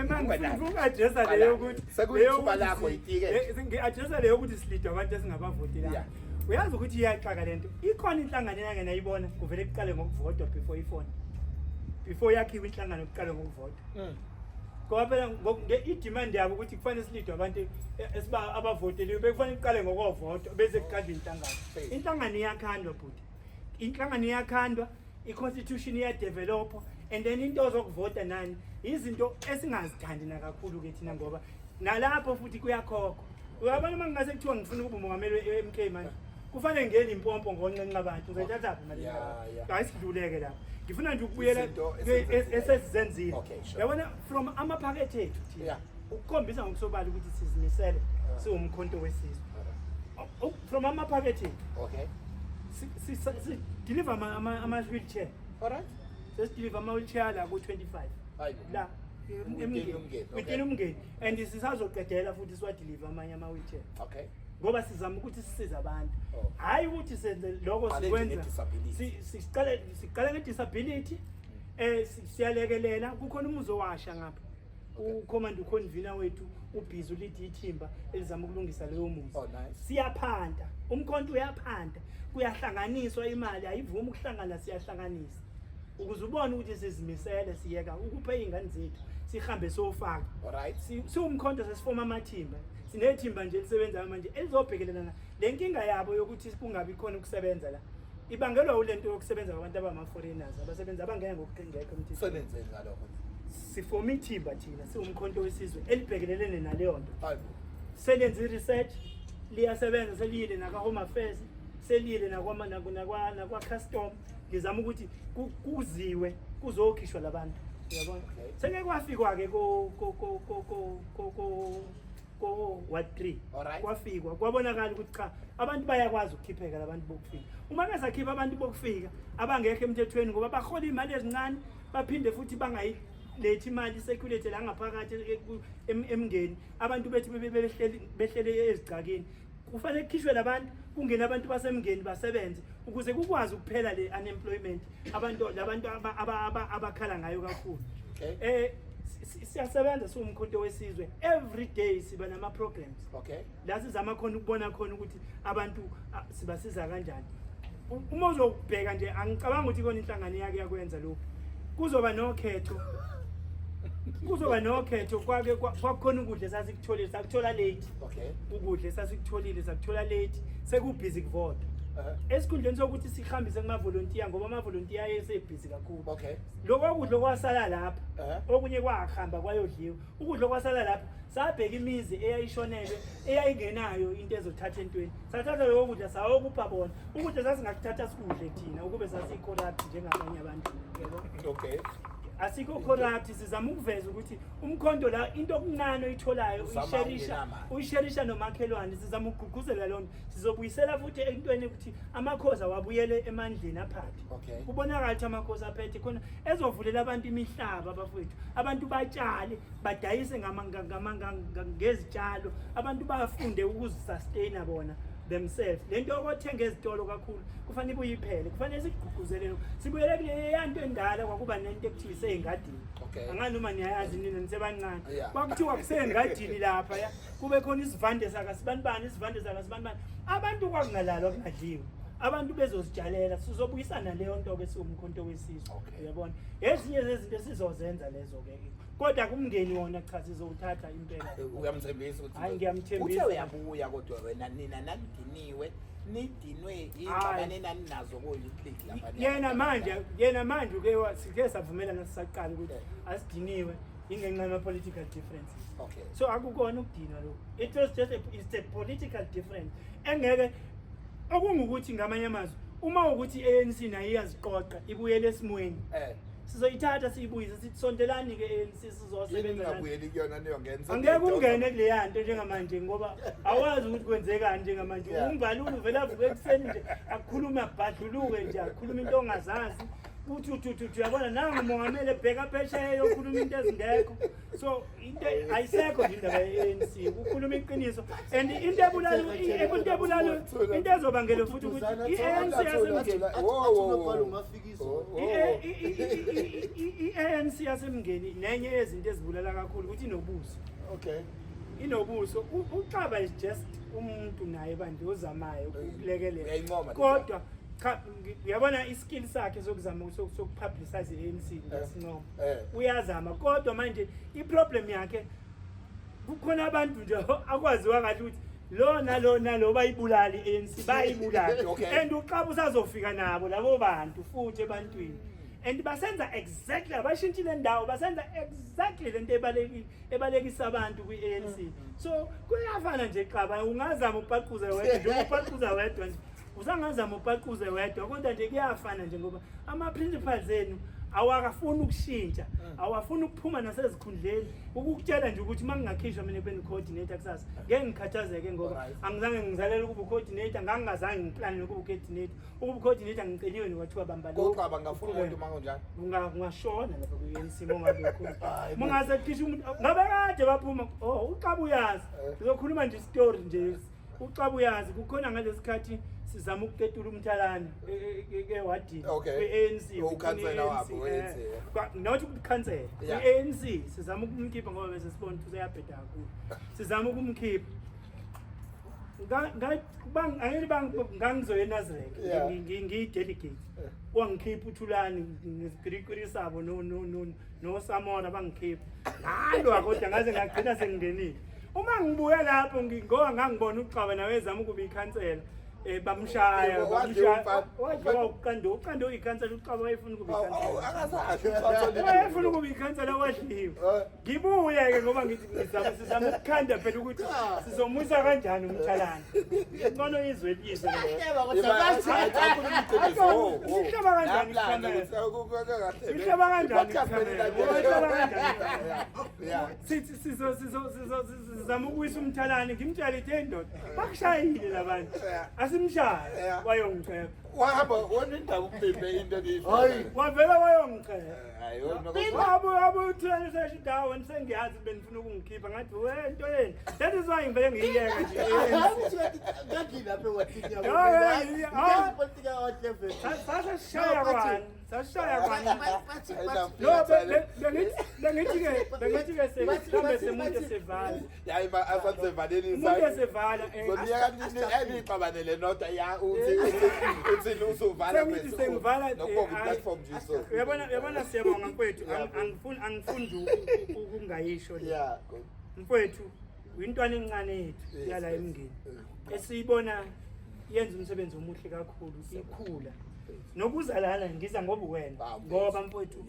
Uku-addressa leyo ukuthi Sekuyithuba lakho, itike nje. Ngi-addressa leyo ukuthi silidwa abantu esingabavotelanga. Uyazi ukuthi iyaxaka lento, ikhona inhlangano enake nayibona kuvele kuqale ngokuvotwa before ifoni? Before yakhiwe inhlangano kuqala ngokuvota. Ngoba phela i-demand yabo ukuthi kufanele silidwe abantu esiba abavoteliwe, bekufanele kuqale ngokovota bese kuqanjwa inhlangano. Inhlangano iyakhandwa bhuti. Inhlangano iyakhandwa, i-constitution iyadevelopha, and then into zokuvota nani izinto esingazithandi nakakhulu ke thina, ngoba nalapho futhi kuyakhokhwa. Uyabona, uma ngingase kuthiwa ngifuna ukuba umongameli we-MK manje, kufanele ngene impompo ngoncenca abantu, ngizoyithathaphi imali? Hayi, sidluleke lapho. Ngifuna nje ukubuyela Izinto esizenzile. Esesizenzile. Okay, sure. Yabona, from amaphakethe ethu thina, ukukhombisa ngokusobala ukuthi sizimisele siwumkhonto wesizwe. From amaphakethe ethu, si-deliver ama-wheelchair. Sesideliver ama-wheelchair la ku-25 Hayibo. la Within eMngeni. uMngeni, okay. Within uMngeni, and sisazoqedela futhi siwadeliver amanye ama-wheelchair, ngoba sizama ukuthi sisize abantu. Hhayi ukuthi senze lokho, Qale nje sikwenza nge-disability. Siqale nge-disability. Siyalekelela, kukhona umuzi owasha ngapha. Ucommand, uconvener wethu ubhizi ulead ithimba elizama ukulungisa leyo muzi. Oh, nice. Siyaphanta, umkhonto uyaphanta, kuyahlanganiswa imali, ayivumi ukuhlangana, siyahlanganisa ukuze ubone ukuthi sizimisele. Siyeka ukupha iy'ngane zethu, sihambe siyofaka. Siwumkhonto sesifoma amathimba, sinethimba nje elisebenzayo manje elizobhekelana le nkinga yabo yokuthi kungabi khona ukusebenza la, ibangelwa ulento yokusebenza kwabantu abama-foreigners, abasebenzi abangena ngokungekho emthethweni. Senenzeni ngalokho? Sifoma ithimba thina siwumkhonto wesizwe elibhekelelene naleyo nto. Hayibo. Selenze i-research, liyasebenza, seliyile nakwa-Home Affairs, seliyile nakwa-custom, ngizama ukuthi kuziwe kuzokhishwa labantu, uyabona. Seke kwafikwa-ke ko-ward 3. Kwafikwa kwabonakala ukuthi cha, abantu bayakwazi ukukhipheka labantu bokufika. Uma besakhipha abantu bokufika abangekho emthethweni, ngoba bahola iy'mali ezincane, baphinde futhi bangayilethi imali i-circulate la ngaphakathi emngeni, abantu bethu behleli ezigcakeni. Kufanele kukhishwe labantu, kungene abantu basemngeni basebenze, ukuze kukwazi ukuphela le unemployment abantu labantu abakhala ngayo kakhulu. Siyasebenza siwumkhonto wesizwe, every day siba nama programs la sizama khona ukubona khona ukuthi abantu sibasiza kanjani. Uma uzobheka nje, angicabanga ukuthi ikona inhlangano yake yakwenza lokhu. Kuzoba nokhetho, kuzoba nokhetho. Kwake kwakukhona ukudla esasikutholile, sakuthola late. Ukudla esasikutholile sakuthola late, sekubhizi kuvota. Esikhundleni sokuthi sihambise kumavolontiya, ngoba amavolontiya ayesebhizi kakhulu, lokho kudla okwasala lapha, okunye kwahamba kwayodliwa. Ukudla okwasala lapha, sabheka imizi eyayishonelwe, eyayingenayo into ezothatha entweni, sathatha lokho kudla sayokupha bona. Ukudla sasingakuthatha sikudle thina ukube sasiyi-corrupt njengabanye abantu, yabo. Asikho corrupt, sizama ukuveza ukuthi umkhonto la, into okuncane oyitholayo Uzama uyisherisha, ukungenamali. uyisherisha nomakhelwane. Sizama ukugqugquzela loo nto. Sizobuyisela futhi entweni ukuthi amakhosi awabuyele emandleni aphathe. Kubonakala ukuthi amakhosi aphethe khona ezovulela abantu imihlaba, abafowethu, abantu batshale, badayise ngezitshalo, abantu bafunde ukuzisustain bona themselves. Le nto yokothenga ezitolo kakhulu kufanele ibuye iphele, kufanele sigqugquzele lokho, sibuyele kuleya nto endala. Kwakuba nento ekuthiwa isey'ngadini. Angani noma niyayazi nina nisebancane. Kwakuthiwa kusengadini lapha ya, kube khona isivande sakasibanibani, isivande sakasibanibani, abantu kwakungalalwa kungadliwa, abantu bezozitshalela. Sizobuyisana leyo nto-ke siwumkhonto wesizwe. Uyabona, ezinye zezinto esizozenza lezo-ke, kodwa kumngeni wona cha, sizowuthatha impela. Uyamthembisa ukuthi Hayi, ngiyamthembisa. Uthe uyabuya, kodwa wena nina nanidiniwe, nidinwe iy'ngxabano enaninazo ko-youth league lapha. Yena manje uke sike savumelana sisaqala ukuthi asidiniwe, ingenxa yama-political differences. So akukona ukudinwa lokhu, it was just it's a political difference engeke okungukuthi, ngamanye amazwi, uma ukuthi i-ANC nayo iyaziqoqa ibuyele esimweni, sizoyithatha siyibuyise, sithi sondelani-ke ANC, Yini sizosebenza nani. ningabuyeli kuyona niyongena? Angeke ungene kuleya nto njengamanje, ngoba awazi ukuthi kwenzekani njengamanje. Umbalula uvele avuke ekuseni nje akukhulume, abhadluluke nje, akhulume into ongazazi, uthi uthi uthi uthi, uyabona, nangu umongameli ebheka phesheya yokhuluma into ezingekho. So into ayisekho nje indaba ye-ANC, ukukhuluma iqiniso, and into ebulala, into ezobangela futhi ukuthi i-ANC yasemngeni i-ANC yasemngeni, nenye yezinto ezibulala kakhulu ukuthi inobuso. Inobuso. UXaba is just umuntu naye bandla ozamayo ukulekelela. Uyayincoma le. Kodwa Cha, uyabona iskill sakhe sokuzama sokupublicize i-ANC ngiyasincoma. Uyazama kodwa manje iproblem yakhe kukhona abantu nje akwaziwa kahle ukuthi lo nalo nalo bayibulala i-ANC, bayibulala. And uXaba usazofika nabo labo bantu futhi ebantwini. And basenza exactly, abashintshile indawo, basenza exactly lento ebalekile ebalekisa abantu kwi-ANC. So kuyafana nje Xaba, ungazama upaquze wedwa nje, upaquza wedwa nje. Usangazama upaquze wedwa kodwa nje kuyafana nje ngoba ama-principles enu awakafuni ukushintsha, awafuni ukuphuma nasezikhundleni. Ukukutshela nje ukuthi uma ngingakhishwa mina ekubeni coordinator kusasa ngeke ngikhathazeke ngoba angizange ngizalele ukuba ucoordinator, ngangingazange ngiplanele ukuba ucoordinator. Ukuba ucoordinator ngiceliwe nje kwathiwa bamba lo. Koxaba ngafuna umuntu uma kunjalo. Ungashona lapha kwi-ANC uma ungabe ukhona. Uma ungase kukhishwe umuntu ngabe kade baphuma. Oh, uXaba uyazi. Ngizokhuluma nje isitori nje. uXaba uyazi kukhona ngalesikhathi sizama ukuketula umthalane ewadini kwi-ANC, Ukhansela wabo we-ANC. Not ukukhansela, kwi-ANC sizama ukumkhipha ngoba bese sibona ukuthi useyabheda kakhulu. Sizama ukumkhipha. Angeke ngangizoya eNazareth ngiyi-delegate. Wangikhipha uThulani ngesigirikwiri sabo noSamora bangikhipha. Ngalwa kodwa ngaze ngagcina sengingenile. Uma ngibuya lapho ngoba ngangibona uXaba nawe ezama ukuba ikhansela. Bamshaya, bamshaya. Wadliwa uqando, uqando uyikhansela, uXaba wayefuna ukuba ikhansela. Akazazi. Wayefuna ukuba ikhansela wadliwa. Ngibuye ke ngoba ngithi ngizama sizama ukukhanda phela ukuthi sizomwisa kanjani umthalane. Ngcono izwe lizwe. Sihlaba kanjani ikhamera? Sihlaba kanjani ikhamera? Sihlaba kanjani? Sithi sizo sizo sizo sizama ukuwisa umthalane, ngimtshele ithi ndoda bakushayile labantu. Asimshaye wayongiceba. Wahamba wona indaba ukubhebhe into ebifa. Hayi. Wavela wayongiceba. Hayi wona. Wabo wabo uthulane sesho dawo sengiyazi benifuna ukungikhipha ngathi we nto yeni. That is why ngivele ngiyiyeka nje. Ngangilapha ewadini yabo. Ipolitika yawa-level. Sasashaya kwani? Sashaya kwani? No, bengithi ke mhlambe semuntu esevala. Yayi asasevaleni Umuntu esevala Zoniyeka enixabanele nodwa ya uthi uthi usuvala Sengithi sengivala, nokubonga i-platform nje so. Uyabona siyabonga mfowethu, angifuni ukungayisho le. Yeah. Mfowethu, uyintwana encane yethu yala eMngeni. Esiyibona yenza umsebenzi omuhle kakhulu, ikhula. Nokuzalana ngiza ngoba wena, ngoba mfowethu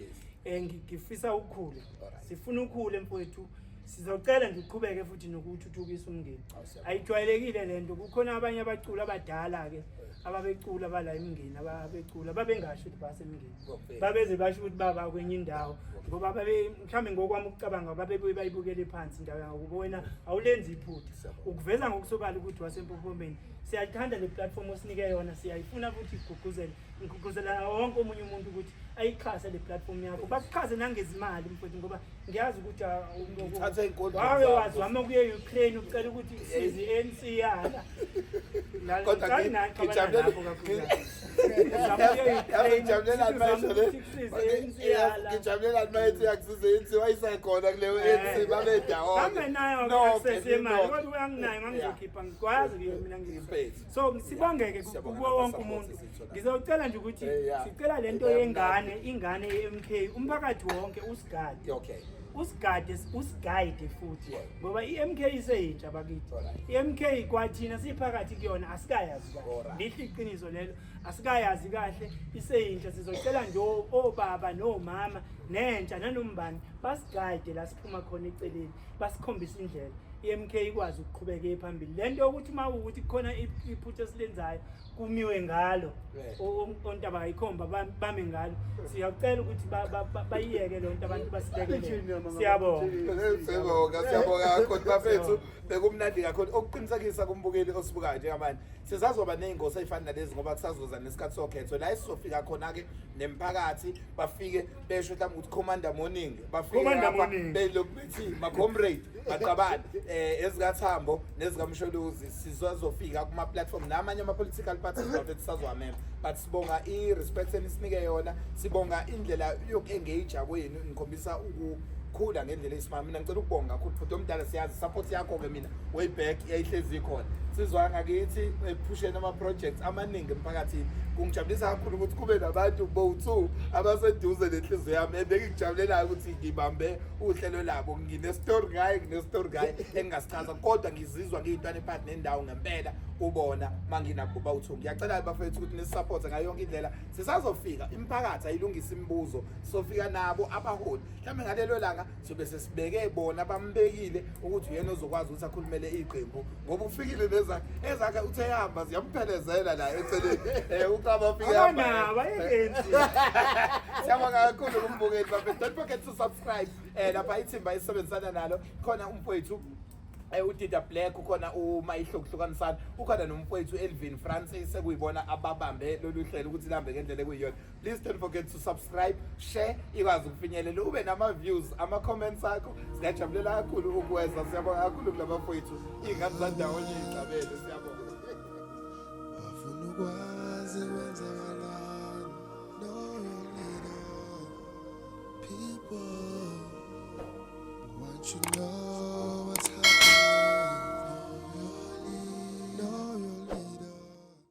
ngifisa ukukhula. Sifuna ukukhula mfowethu. Sizocela ngiqhubeke futhi nokuthuthukisa uMngeni. Ayijwayelekile lento, kukhona abanye abaculi abadala ke ababecula bala eMngeni, ababecula babengasho ukuthi baseMngeni. Babeze basho ukuthi baba kwenye indawo ngoba babe mhlambe ngokwami ukucabanga babebuye bayibukele phansi indawo yangakubo, wena awulenzi iphutha. Ukuveza ngokusobala ukuthi waseMpophomeni. Siyayithanda le platform osinike yona, siyayifuna futhi igqugquzele. Ngigqugquzela wonke omunye umuntu ukuthi ayixhase le platform yakho. Bakuxhase nangezimali mfowethu ngoba ngiyazi ukuthi Ngithathe iy'nkundla wake zakho. wazama ukuya e-Ukraine ucela ukuthi kusize i-ANC yala. Kodwa Ngijabulela ngijabulela mayethi yakusiza i-ANC wayisekhona kuleyo ANC babedawonye. Angenayo access yemali kodwa uyanginayo ngangizokhipha ngikwazi kuye mina Impethu. So sibongeke Siyabonga kuwo wonke ngama-support umuntu. esiyitholayo. Ngizocela nje ukuthi sicela lento yengane, ingane ye-MK, umphakathi wonke usigade. Usigade, usigayide futhi. Ngoba i-MK iseyintsha bakithi. I-MK kwathina siphakathi kuyona asikayazi kahle. Lihle iqiniso lelo, asikayazi kahle iseyintsha. Sizocela nje obaba nomama nentsha nanombani basigayide la siphuma khona eceleni, basikhombise indlela. I-MK ikwazi ukuqhubeka iye phambili. Lento yokuthi uma ukuthi kukhona iphutha esilenzayo kumiwe ngalo, ontaba kayikhomba bame ngalo, siyacela ukuthi bayiyeke le nto abantu basilekelele. Siyabonga. Siyabonga, siyabonga kakhulu bafethu. Bekumnandi kakhulu. Okuqinisekisa kumbukeli osibukayo njengamanje, sisazoba ney'ngosi ey'fana nalezi ngoba kusazoza nesikhathi sokhetho. La esizofika khona-ke nemphakathi bafike besho mhlawumbe ukuthi Commander Morning, bafike Commander lapha Morning. belokhu bethi ma-comrade baqabane ezikaThambo nezikaMsholozi. Sizazofika kuma-platform namanye ama-political parties bafethu sazowamema, but sibonga i-respect enisinike yona, sibonga indlela yoku-engage kwenu, nikhombisa ukukhula ngendlela eyisimanga. Mina ngicela ukubonga kakhulu futhi omdala, siyazi support yakho-ke mina way back yayihlezi ikhona. Insizwa yangakithi ephusheni ama-projects amaningi emphakathini. Kungijabulisa kakhulu ukuthi kube nabantu bowu-two abaseduze nenhliziyo yami ebengikujabulelayo ukuthi ngibambe uhlelo labo. Ngine-story ngaye, ngine-story ngaye engingasichaza, kodwa ngizizwa ngiyintwana ephakathi nendawo ngempela kubona uma nginabo bawu-two. Ngiyacela bafethu ukuthi nisupporte ngayo yonke indlela. Sisazofika imiphakathi ayilungise imibuzo, sofika nabo abaholi mhlawumbe ngalelo langa sobe sesibeke bona bambekile ukuthi uyena ozokwazi ukuthi akhulumele iqembu, ngoba ufikile nezakhe ezakhe uthe yahamba ziyamphelezela la eceleni. Ucaba ufike hamba. Abanabo ayengenzi. Siyabonga kakhulu kumbukeli bafethu. Don't forget to subscribe. Lapha ithimba esisebenzisana nalo khona umfowethu uDida Black, ukhona uMayihlo kuhlukanisana, ukhona nomfowethu Elvin Francis, ekuyibona ababambe lolu hlelo ukuthi lihambe ngendlela ekuyiyona. Please don't forget to subscribe, share, ikwazi ukufinyelela, ube nama views, ama comments akho siyajabulela kakhulu ukuweza. Siyabonga kakhulu kulabafowethu, iy'ngane zandawonye iy'gcabele. Siyabonga. Bafuna ukwazi kwenzakalani. Know your leader. People want you know.